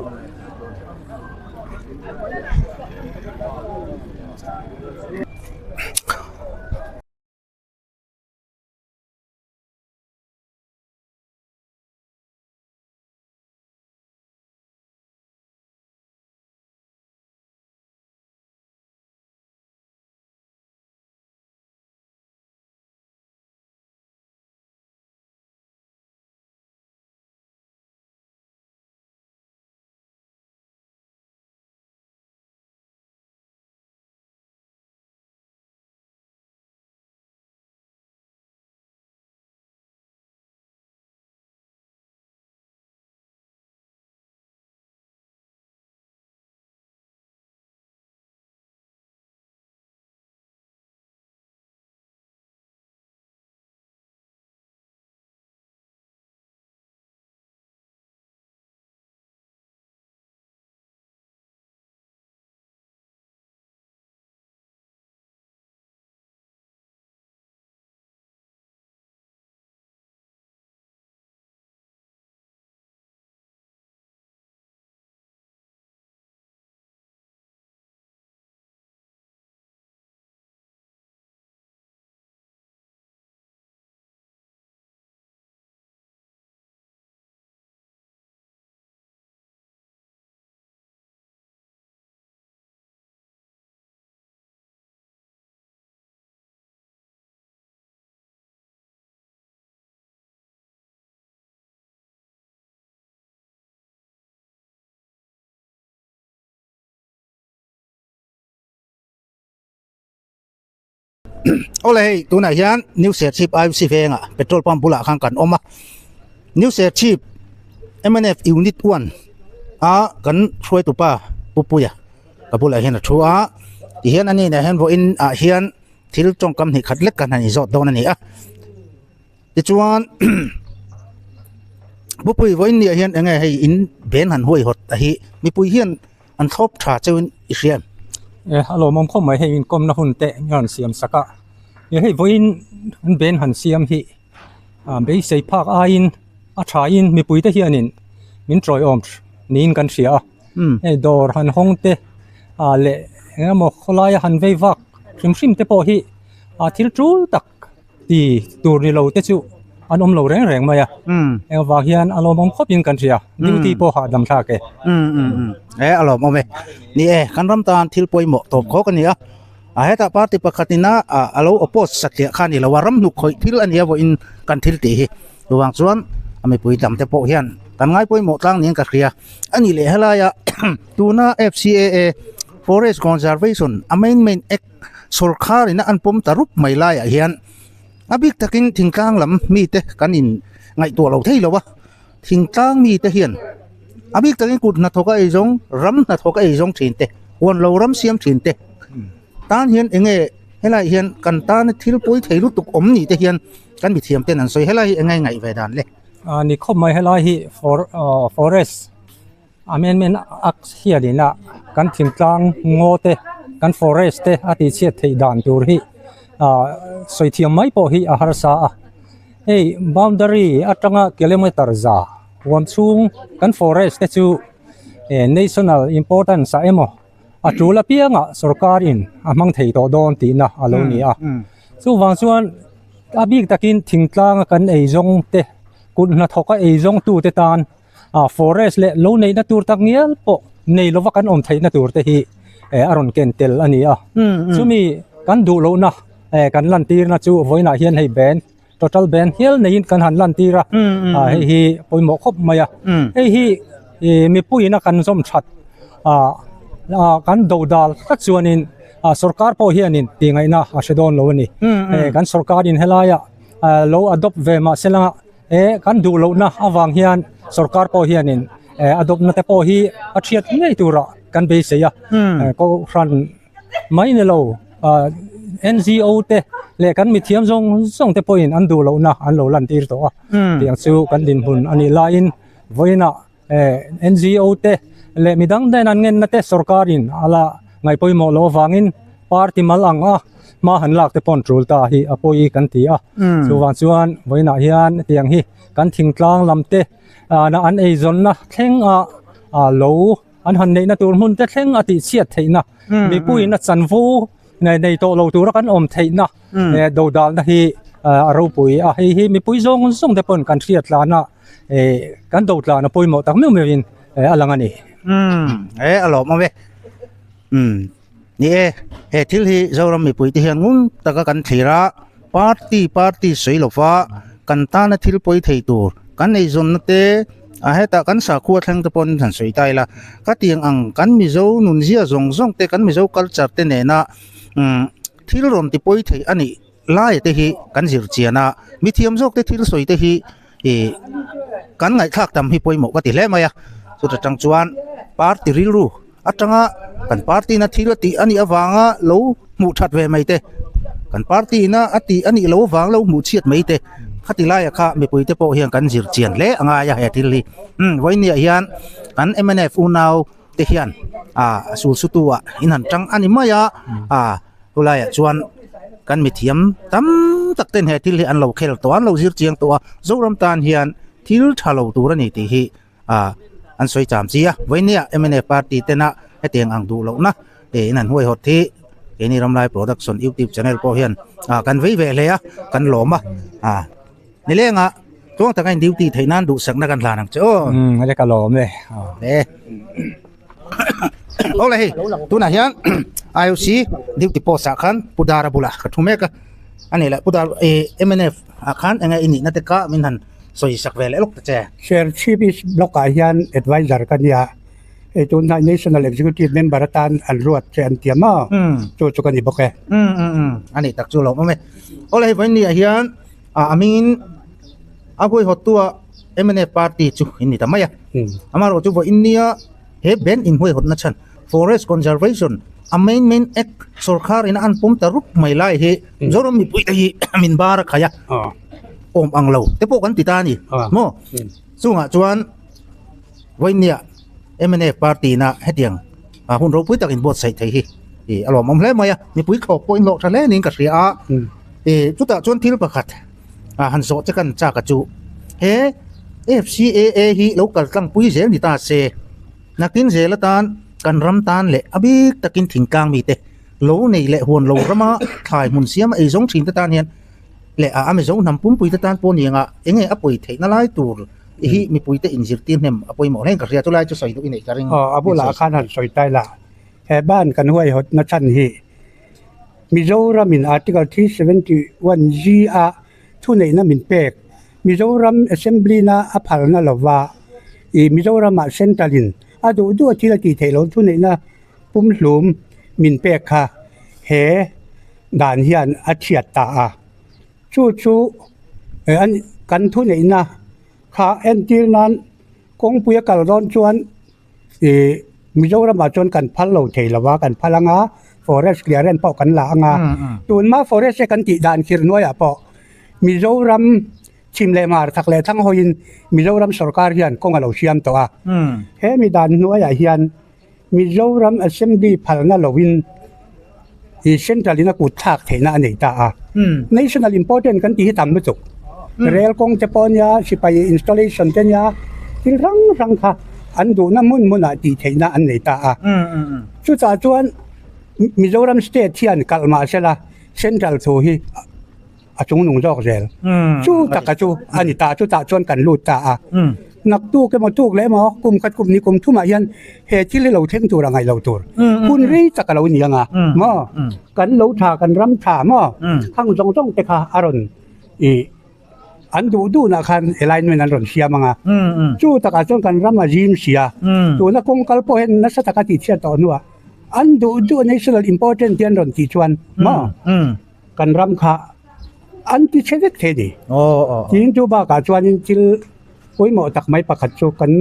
Awle hei tunah hian New Serchhip IUC vengah petrol pump bulah khan kan awm a New Serchhip mnf unit 1 a kan hruaitupa Pu Puia ka bulah hian a thu a tihian ani nen hian vawiin ah hian thil tawngkam hnih khat lek kan han inzawt dawn a ni a tichuan Pu Pui vawiin ni ah hian eng nge hei in ben han huaihawt a hi mipui hian an thlawp tha cheuhin i hria em? E a lawmawm khawp mai hei inkawmna hun te an rawn siam sak a e hei vawiin an ben han siam hi ah beisei phak aiin a thain mipui te hianin min tawiawm niin kan hria a hei dawr han hawng te ah leh eng emaw khawlaia han vei vak. hrim hrim te pawh hi ah thil tul tak ti tur ni lo te chu an awm lo reng reng mai a engvang hian a lawmawm khawp in kan hria duty pawh hahdam thlak e. E a lawmawm e ni e kan ram tan thil pawimawh tawp khawk a ni a a hetah party pakhat ina a lo oppose satliah kha a ni lo a ram hnuk khawih thil a nia vawiin kan thil tih hi chuvang chuan a mipui tam te pawh hian kan ngai pawimawh tlang niin ka hria a ni leh helaia tuna F_C_A_A forest conservation amendment act Sawrkhar ina an pawm ta rup mai laiah hian a bik takin thingtlang lam mite kan in ngaihtuah lo thei lo a, thingtlang mite hian a bik takin kut hnathawk a eizawng, ram hnathawk a eizawng thin te, huan lo ram siam thin te tan hian eng nge helaiah hian kan tana thil pawi thei lutuk awm ni te hian kan mithiam ten an sawi helai hi eng nge ngaih ve dan le? A ni khawp mai helai hi forest Amendment Act hianin a kan thingtlang ngaw te kan forest te a tihchhiat theih dan tur hi ah sawi thiam mai pawh hi a harsa a hei boundary atanga kilometer za huam chhung kan forest te chu eh national importance ah emaw a tul apiangah sorkar in a hmang thei tawh dawn tihna a lo ni a chuvang chuan a bik takin thingtlang a kan eizawng te kut hnathawk a eizawng tute tan. ah forest leh lo neihna tur tak ngial pawh nei lova kan awm theihna tur te hi eh a rawn ken tel a ni a chumi kan duh lohna eh kan lan tirna chu vawiinah hian hei ban total ban hial neiin kan han lan tir a ah hei hi pawimawh khawp mai a hei hi ih mipuiin a kan zawm that ah ah kan do dal tlat chuanin ah sorkar pawh hianin tih ngaihna a hre dawn lo a ni eh kan sorkarin helaiah ah lo adopt ve mahse langa. He kan duh lohna avang hian sorkar pawh hianin a dawpna te pawh hi a thiat ngei turah kan beisei a, kohhran mai ni lo NGO te leh kan mithiam zawng zawng te pawhin an duh lohna an lo lantir tawh a, tiang chu kan dinhmun a nih laiin vawiinah NGO te leh midang nen an ngenna te sorkarin a la ngaih pawimawh loh avangin party mal ang a hma han lak te pawh an tul ta hi a pawi kan ti a chuvang chuan vawiinah hian hetiang hi kan thingtlang lam te na an eizawnna thleng a ah lo an han neihna tur hmun te thleng a tih chhiat theihna mipuiin a chanvo nei nei tawh lo tura kan awm theihna dodalna hi a ropui a hei hi mipui zawng zawng te pawhin kan hriat tlan a. eh kan do tlan a pawimawh tak meuh meuhin eh a lang a ni. Umm e a lawmawm e. Umm ni e he thil hi Zoram mipui te hian ngun taka kan thlir a, party party sawi lova kan tana thil pawi thei tur kan eizawnna te a hetah kan sakhua thleng te pawhin han sawi ta ila ka tiang ang kan Mizo nunzia zawng zawng te kan Mizo culture te nena umm thil rawn ti pawi thei a nih Laia te hi kan zir chian a, mithiam zawk te thil sawi te hi ih kan ngaihthlak tam hi pawimawh ka ti hle mai a, chuta tang chuan party rilru atanga kan party na thil a tih a nih avanga lo hmuh that ve mai te, kan party na a tih a nih loh avang lo hmuh chhiat mai te, khati laia kha mipui te pawh hian kan zir chian hle a ngai a he thil hi. Umm vawinia hian kan mnf unau te hian ah sul sutu ah in han tang a ni mai a, ah. Chulaiah chuan kan mithiam tam tak ten he thil hi an lo khel tawh a, an lo zir chiang tawh a, Zoram tan hian thil tha lo tur a ni tih hi ah an sawi cham chi a. Vawinia mnf party tena hetiang ang duh lohna in an huaihawt hi keini Ramlai Production YouTube channel pawh hian ah kan vei ve hle a, kan lawm a ah nilengah tluang taka in duty theih nan duhsakna kan hlan ang che aw. Umm a ka lawm e. E. Awle hei tunah hian IOC duty post ah khan Pu Dara bulah ka thu mek a ani leh Pu Dar ih mnf ah khan enge i nihna te kha min han sawi sak ve leh lawk ta che. Serchhip East Block ah hian advisor ka nia hei tunah National Executive Member atan an ruat che an ti a maw chu chu ka ni bawk e. Um um um ani tak chu lawm awm e. Awle hei vawiin ni ah hian a hmingin a huaihawttu ah mnf party chu in ni ta mai a. Amaherawh chu vawiin nia he bank inhuaihawtna chhan Forest Conservation Amendment Act sorkar ina an pawm ta rup mai lai hi Mizoram mipui te hi min bar a khai a, awm ang lo te pawh kan ti ta a ni maw? Chungah chuan vawiin nia mnf party ina hetiang hun ropui tak inbuatsaih thei hi a lawmawm hle mai a, mipui thlawk pawh inhlawh tha hle niin ka hria a, chutah chuan thil pakhat han zawh che kan chak a chu he FCAA hi lo kal tlang pui zel ni ta se nakin zel atan kan ram tan leh a bik takin thingtlang mite Lo nei leh huan lo rama thlai hmun siam a eizawng thin te tan hian leh a Mizo hnam pumpui te tan pawh ni anga enge a pawi theihna lai tur hi mipui te inzirtir hnem a pawimawh hle in ka hria. Chulai chu sawi duh i neih ka ring. Aw, a bulah khan han sawi tai la. He ban kan huaihawtna chhan hi Mizoramin Article 371 G a thuneihna min pek Mizoram Assembly na a phalna lova ih Mizoramah Central in a duh duh a thil a tih theih loh thuneihna pumhlum min pek kha he dan hian a thiat ta a. Chu chu kan thuneihna kha entir nan kawngpui a kal dawn chuan ih Mizoramah chuan kan phal lo thei lo va, kan phal anga forest clearance pawh kan la anga tunhma forest te kan tih dan khir hnuaiah pawh Mizoram chhim leh mar thak leh thlang hawiin Mizoram sorkar hian kawng a lo siam tawh a. He mi dan hnuaiah hian Mizoram Assembly phalna loin ih central in a kut thlak theihna a nei ta a. National important kan tih hi tam lutuk. Rail kawng te pawh nia, sipai installation te nia, thil hrang hrang kha an duhna hmun hmunah tih theihna an nei ta a. Chutah chuan Mizoram state hian kalh mah sela central thu hi a chungnung zawk zel. Chu taka chu a ni ta, chutah chuan kan lut ta a. Naktuk emaw tuk leh emaw kum khat kum ni kum thumah hian he thil hi lo thleng tur a ngaih lo tur. Hun rei tak a lo ni ang a maw? Kan lo tha, kan ram tha maw? Khang zawng zawng te kha a rawn ih an duh duhnah khan alignment an rawn siam ang a. Chu takah chuan kan ram a zim si a, tuna kawng kal pawh hian nasa taka tihchhiat tawh hnuah an duh duh national important te an rawn tih chuan maw? Kan ram kha an ti chhe vek thei a ni. Tin chu bakah chuanin thil pawimawh tak mai pakhat chu kan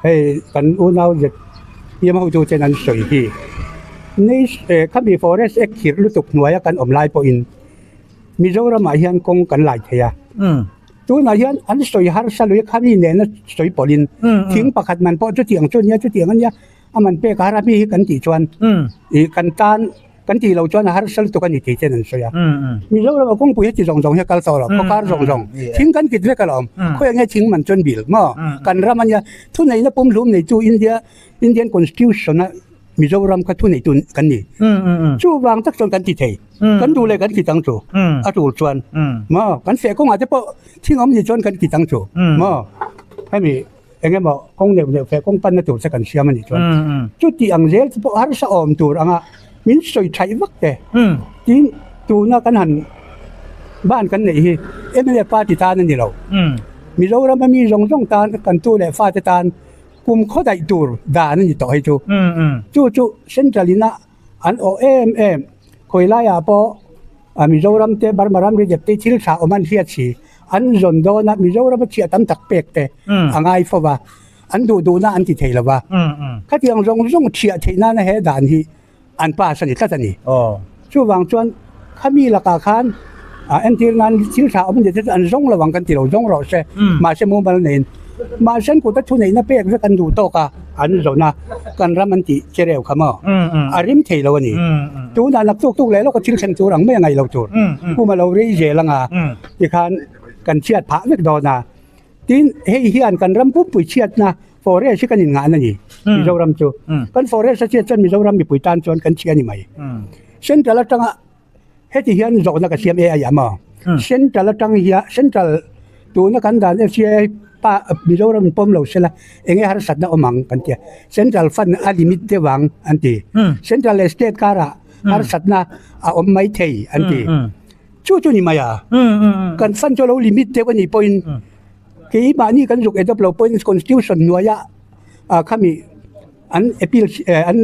hei kan unau zet yma hotu ten an sawi hi nei khami forest act khirh lutuk hnuaia kan awm lai pawhin Mizoramah hian kawng kan lai thei a. Tunah hian an sawi harsa lui khami nena sawi pawlhin thing pakhat man pawh chutiang chu ania chutiang ania a man pek a har a mi hi kan tih chuan ih kan tan kan tih loh chuan a harsa lutuk a ni tih ten an sawi a. Mizoram a kawngpui heti zawng zawng hi a kal tawh lo, khawkar zawng zawng thing kan kit vek alawm, khawiah nge thing man chuan bil maw? Kan ram a nia, thuneihna pumhlum neitu India Indian Constitution a Mizoram kha thuneitu kan ni. Chuvang tak chuan kan ti thei, kan duh leh kan kit ang chu a tul chuan maw? Kan feh kawngah te pawh thing awm ni chuan kan kit ang chu maw? Hemi. Eng emaw kawng neuh neuh feh kawng panna tur che kan siam a nih chuan chuti ang zel chu pawh harsa awm tur anga min sawi thaih vak te tin tuna kan han ban kan neih hi mla party tan a ni lo. Mizoram a mi zawng zawng tan kan tu leh fate tan kum khaw daih tur dan a ni tawh hei chu. Chu chu central ina an awh em em khawi laiah pawh A Mizoram te Burma ramri dep te thil tha awm an hriat si. An zawn dawn a, Mizoram a chhiah tam tak pek te a ngai fo va, an duh duhna an ti thei lo va. Khatiang zawng zawng chhiah theih nana he dan hi an pass a ni tlat a ni. Chuvang chuan khami lakah khan entir nan thil tha awm ni te chu an zawng lo ang kan ti lo, zawng rawh se. Mahse mumal neiin mahse an kut a thuneihna pek vek an duh tawk a. An zawn a, kan ram an tih che reuh kha maw? A rim thei lo a ni. Tunah nak tuk tuk leh lawk a thil thleng tur ang mai a ngaih lo tur. Kum a lo rei zel ang a, tikhan kan chhiat phah vek dawn a. Tin, hei hian kan ram pumpui chhiatna forest hi kan inngahna a ni, Mizoram chu. Kan forest a chhiat chuan Mizoram mipui tan chuan kan chhia a ni mai. Central atanga Heti hian zawhna ka siam e a iam a, Central atang hian Central tuna kan dan FCI pa Mizoram in pawm lo sela enge harsatna awm ang kan tia. Central fund a limit deuh ang an ti. Central leh state karah harsatna a awm mai thei an ti. Chu chu ni mai a, kan fund chu a lo limit deuh a nih pawhin keimahni kan zuk adopt lo pawhin constitution hnuaia khami an appeal an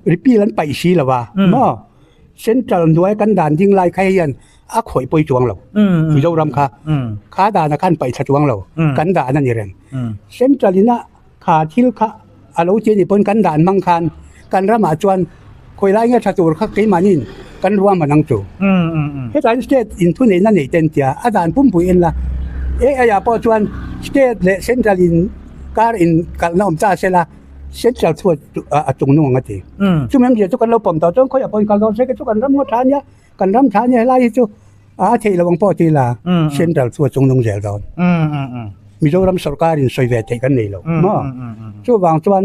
repeal an paih si lo a maw. Central hnuai kan dan ding lai kha hian a khawih pawi chuang lo. Mizoram kha kha dan a khan paih thla chuang lo. Kan dan a ni reng. Central ina kha thil kha a lo ti a nih pawn kan dan hmang khan kan ramah chuan khawi lai nge tha tur kha keimahniin kan ruahman ang chu. Hetlaiin state in thuneihna nei ten tia a dan pumpui en la. AI ah pawh chuan state leh central in kar in kalhna awm ta sela. Central chu a chung nung ang a ti. Chumi awmzia chu kan lo pawm tawh chuan khawiah pawhin kal dawn se chu kan ram ngaw tha ania, kan ram tha ania helai hi chu a theih lo ang pawh ti la Central chu a chung nung zel dawn. Mizoram sorkarin sawi ve theih kan nei lo maw? Chuvang chuan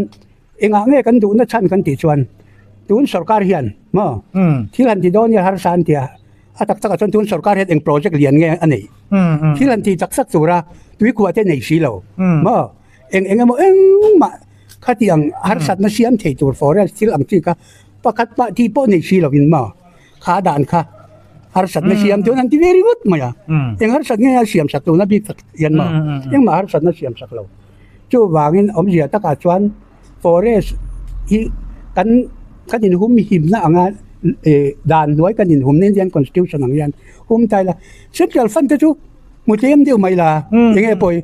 engah nge kan duhna chhan kan tih chuan. Tun sorkar hian maw thil han ti dawn hian harsa an ti a, a tak takah chuan tun sorkar hian eng project lian nge a neih? Thil han ti tak tak tura tuikhuah te nei si lo maw? Eng eng emaw engmah khati ang harsatna siam thei tur forest thil ang chi kha pakhat pah tih pawh nei si lovin maw kha dan kha harsatna siam chuan an ti ve ringawt mai a, eng harsat nge a siam sak tuna bik tak hian maw engmah harsatna siam sak lo. Chuvangin awmzia takah chuan forest hi kan kan inhum himna anga eh dan hnuai kan inhumna Indian constitution ang hian hum ta ila central fund te chu hmu tlem deuh mai la eng nge pawi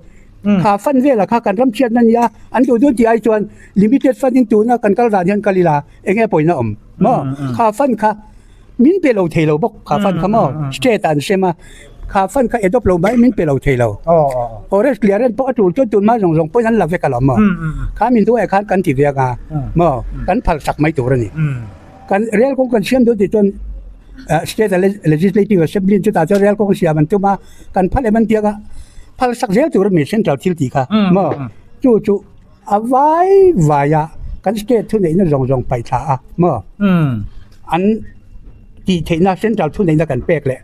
kha fund velah kha kan ram chhiatna a nia an duh dawn tih ai chuan limited fund in tuna kan kal dan hian kal ila eng nge pawina awm maw kha fund kha Min pe lo thei lo bawk kha fan kha maw state ah an sem a, kha fan kha adopt lo mai min pe lo thei lo. Forest clearance pawh a tul chuan tun hma zawng zawng pawhin an la vek alawm maw. Kha min duh eh khan kan ti ve anga maw kan phal sak mai tur a ni. Kan rel kawng kan siam dawn tih chuan state legislative assembly chutah chuan rel kawng siam an tum a, kan phal em an ti anga phal sak zel tur a mi central thil tih kha maw chu chu A vai vai a, kan state thuneihna zawng zawng paih thla a maw? An tih theihna central thuneihna kan pek leh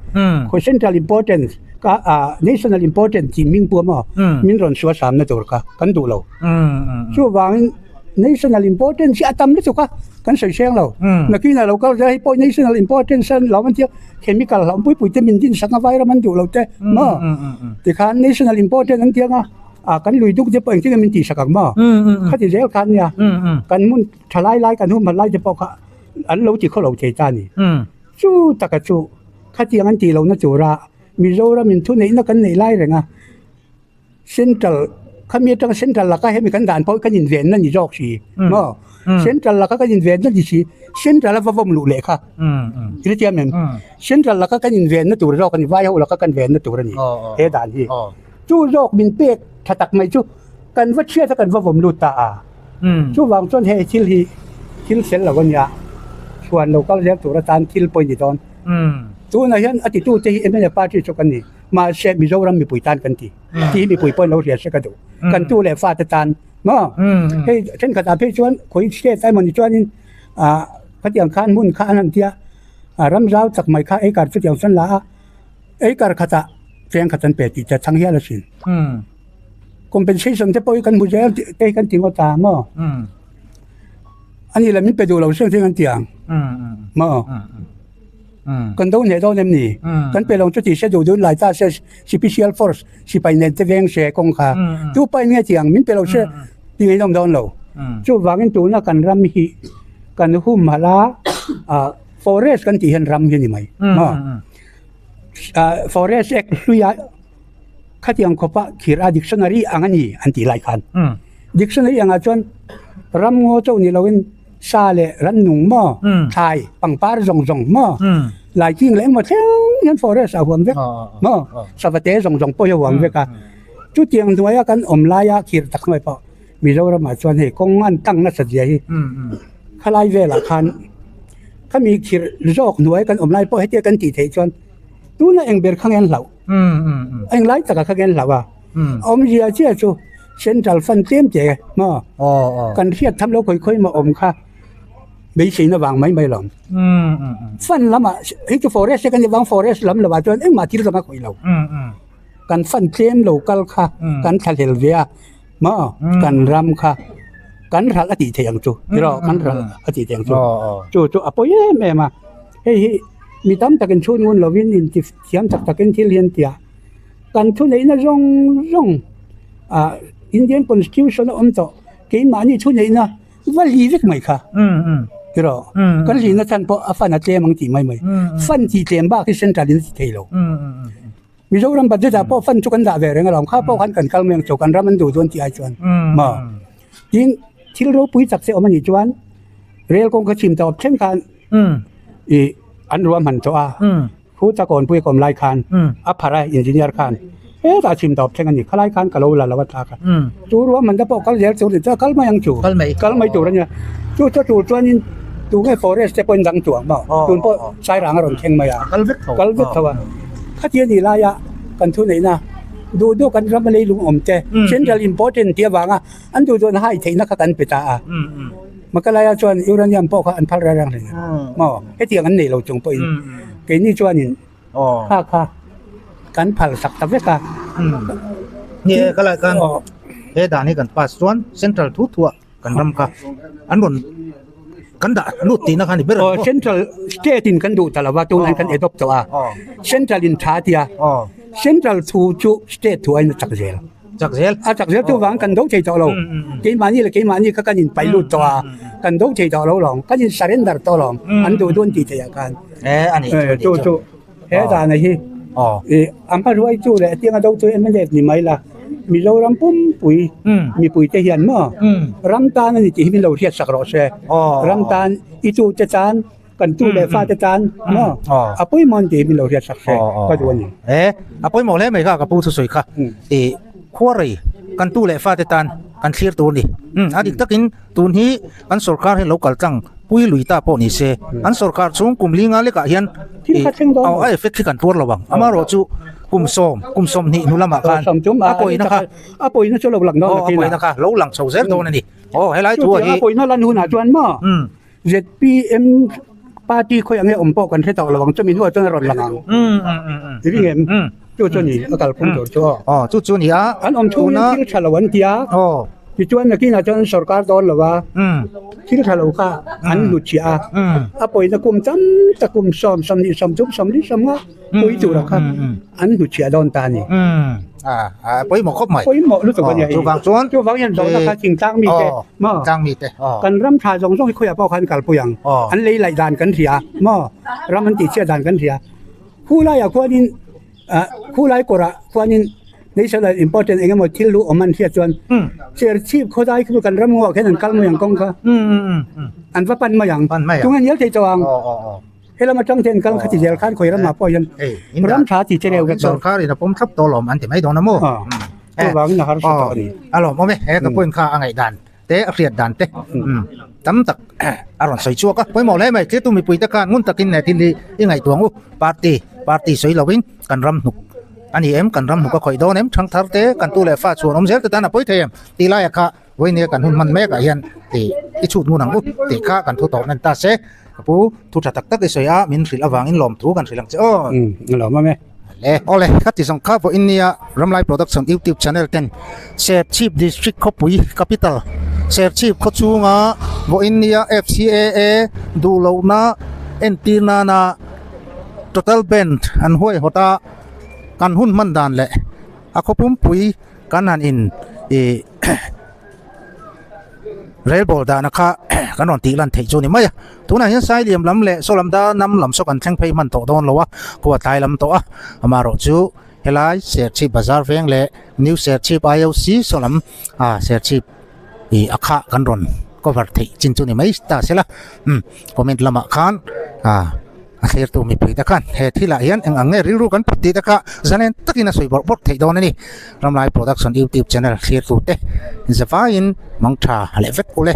khawi central importance ka national importance tih hming pawh maw min rawn sual samna tur kha kan duh lo. Chuvangin national importance hi a tam lutuk a, kan sawi hreng lo. Nakinah lo kal zel hei pawh national importance a lo an tia chemical hlauh pui pui te min din sak a vairam an duh lo te maw? Tikhan national importance an tia ang a. Ah kan lui duk te pawh engtin nge min tihsak ang maw? Khati zel khan nia kan hmun tha lai lai kan hum han lai te pawh kha an lo ti khaw lo thei ta a ni. Chu taka chu khatiang an tih lohna tura Mizoram in thuneihna kan neih lai reng a, Central khami atanga Central laka hemi kan dan pawh kan invenna ni zawk si maw? Central laka kan invenna ni si Central a va vawm luh leh kha i hre chiang em? Central laka kan invenna tur zawk a ni, vai ho laka kan venna tur a ni he dan hi. Chu zawk min pek tha tak mai chu kan va chhiat a kan va vawm lut ta a. Chuvang chuan hei thil hi thil fel lo a nia, chhuan lo kal zel tur atan thil pawh a ni dawn. Tunah hian a titute hi mla party chu kan ni, mahse Mizoram mipui tan kan ti. Tih hi mipui pawhin lo hria se ka duh. Kan tu leh fate tan maw? Hei thenkhatah phei chuan khawi state a emawni chuanin ah khatiang khan hmun kha an han tia, ram zau chak mai kha ei kar chutiang chuan la a. Ei kar khatah cheng khat an pe tih te chhang hial asin. Compensation te pawh hi kan hmu zel tih te hi kan ti ngawt a maw? Ani la min pe duh lo seng seng an ti ang maw? Kan do hneh dawn em ni? Kan pe lo chu tih se duh duh lai ta se special force sipai nen te veng se kawng kha tu pa in nge ti ang min pe lo se ti ngaihnawm dawn lo. Chuvangin tuna kan ram hi kan humhalh a forest kan tih hian ram hi a ni mai maw? Forest Act hluia khatiang khawpa khir a dictionary ang a ni an tih lai khan dictionary angah chuan ram ngaw chauh ni loin sa leh rannung maw thlai pangpar zawng zawng maw laiking leh engmaw thleng hian forest a huam vek maw savate zawng zawng pawh hi a huam vek a chutiang hnuaia kan awm laia khir tak hnuai pawh Mizoramah chuan hei kawng an tang nasa zia hi khalai velah khan khami khirh zawk hnuai kan awm lai pawh hetia kan tih theih chuan tuna eng ber kha nge an hlauh eng lai takah kha nge an hlauh a awmzia chiah chu central fund tlem te maw kan hriat tham lo khawi khawi maw awm kha beiseina vang mai mai lo fund lamah hei chu forest te kan ni vang forest lam lovah chuan engmah thil dang a khawih lo kan fund tlem lo kal kha kan thlahlel ve a. Maw kan ram kha kan hralh a tih theih ang chu tiraw kan hralh a tih theih ang chu chu chu a pawi em em a hei hi mi tam takin chhun ngun lovin inti thiam tak takin thil hi an ti a kan thuneihna zawng zawng ah Indian constitution a awm tawh keimahni thuneihna va hli vek mai kha tiraw kan hlihna chhan pawh a fan a tlem ang tih mai mai fan tih tlem bak hi central in a ti thei lo. Mizoram budget ah pawh fund chu kan dah ve reng alawm kha pawh khan kan kal mai ang chu kan ram an duh dawn tih ai chuan maw tin thil ropui tak che awm anih chuan rail kawng kha chhim tawp thleng khan ih an ruahman tawh a khu ta kawnpui a kawm lai khan a pharh a engineer khan hetah chhim tawp thleng ani khalai khan ka lo la lo a thlak a chu ruahman te pawh kal zel tur ni chuan kal mai ang chu kal mai tur ania chu chu tur chuanin tunge forest te pawhin dang chuang maw tun pawh sairang a rawn thleng mai a kal vek tho a. Khati a nih laia kan thuneihna duh duh kan ram a leilung awm te central important tih avanga an duh duhna hai theihna kha kan pe ta a. Makalaya chuan uranium pawh kha an phal reng reng hlei maw? Hetiang an nei lo chung pawhin keini chuanin kha kha kan phal sak ta vek a. Ni e, ka lai khan he dan hi kan pass chuan central thu thuah kan ram kha an rawn kan dah lut tihna kha a ni ber ang maw? Central state in kan duh ta lo va, tunah hian kan adopt tawh a. Central in tha a tia, central thu chu state thu aiin a chak zel. Chak zel. A chak zel chu vang kan do thei tawh lo. Keimahni leh keimahni kha kan inpaih lut tawh a, kan do thei tawh lo lawng, kan in surrender tawh lawng, an duh dawn tih theih ah khan. E a ni chu chu chu. He dan a hi a hma ruai chu leh tianga do chu MLA ni mai la, Mizoram pumpui mipui te hian maw ram tan a ni tih hi min lo hriat sak rawh se. Ram tan i tu te tan Kan tu leh fate tan maw a pawimawh an tih hi min lo hriat sak se ka duh a ni. E, a pawimawh hle mai kha ka pu thusawi kha. I khuarei kan tu leh fate tan kan thlir tur a ni. A dik takin tun hi kan sorkar hi lo kal tlang pui lui ta pawh ni se, an sorkar chhung kum linga lekah hian a effect hi kan tuar lo ang. Amaherawhchu kum sawm, kum sawmhnih hnu lamah khan a pawina kha a pawina chu lo lang dawn a pawina kha lo lang chho zel dawn a ni. Aw helai thu a hi. A pawina lan hunah chuan maw ZPM party khawi ang nge awm pawh kan hre tawh lo ang chumi hnuah chuan a rawn lang ang. I ring em? Chu chu ni a kalphung tur chu aw. Aw chu chu ni a. An awm chhungin thil tha lo an ti a. Aw. Tichuan nakinah chuan an sorkar dawn lo a. Thil tha lo kha an hnutchhiah a. A pawina kum tam tak kum sawm sawmhnih sawmthum sawmli sawmnga pui tura kha an hnutchhiah dawn ta a ni. A pawimawh khawp mai. Pawimawh lutuk a nia hei. Chuvang chuan. Chuvang hian zawhna kha thingtlang mite maw. Thingtlang mite. Kan ram tha zawng zawng hi khawiah pawh khan kalpui ang. An lei laih dan kan hria maw. Ram an tihchhiat dan kan hria. Khu laiah khuanin khu lai kawrah khuanin national important eng emaw thil lu awm an hriat chuan Serchhip khawdai khu kan ram ngawah khian an kal mai ang kawng kha. An va pan mai ang. Tunge hnial thei tawh ang. Helam atang ten kal khati zel khan khawi ramah pawh hian ram tha ti che reuh vek dawn. Sorkar in a pawm thlap tawh lawm an ti mai dawn a maw? Chuvangin a harsa tawh a ni. A lawmawm e, he ka point kha a ngaih dan te a hriat dan te tam tak a rawn sawi chhuak a. Pawimawh hle mai, thiltu mipui te khan ngun takin he thil hi i ngaihtuah ang u. Party, party sawi lovin kan ram hnuk a ni em, kan ram hnuk a khawih dawn em, thangthar te, kan tu leh fa chhuan awm zel te tan a pawi thei em tih laiah kha Vawinia kan hun hman mek ah hian tih i chhut ngun ang u tih kha kan thu tawh hman ta se. Ka pu, thu tha tak tak i sawi a, min hrilh avangin lawmthu kan hrilh ang che aw. Umm, a lawm awm e. Le. Awle, ka ti zawng kha vawiin nia Ramlai Production YouTube channel ten Serchhip District khawpui capital Serchhip khaw chhunga vawiin nia FCAA duh lohna entir nana total band an huaihawt a, kan hun hman dan leh a khaw pumpui kan han in ih Rel ball dahna kha kan rawn tih lan theih chu a ni mai a, tunah hian Sailiam lam leh saw lam dar nam lam saw kan thleng phei hman tawh dawn lo a, khua tlai lam tawh a, amaherawh chu helai Serchhip bazar veng leh New Serchhip IOC saw lam ah Serchhip ih a khah kan rawn cover theih chin chu a ni mai ta sela, umm comment lamah khan ah. A thlirtu mipui te khan he thilah hian eng ang nge rilru kan put tih te kha zalen takin a sawi bawrh bawrh theih dawn a ni. Ramlai Production YouTube channel thlirtu te zavaiin mangtha leh vek ule.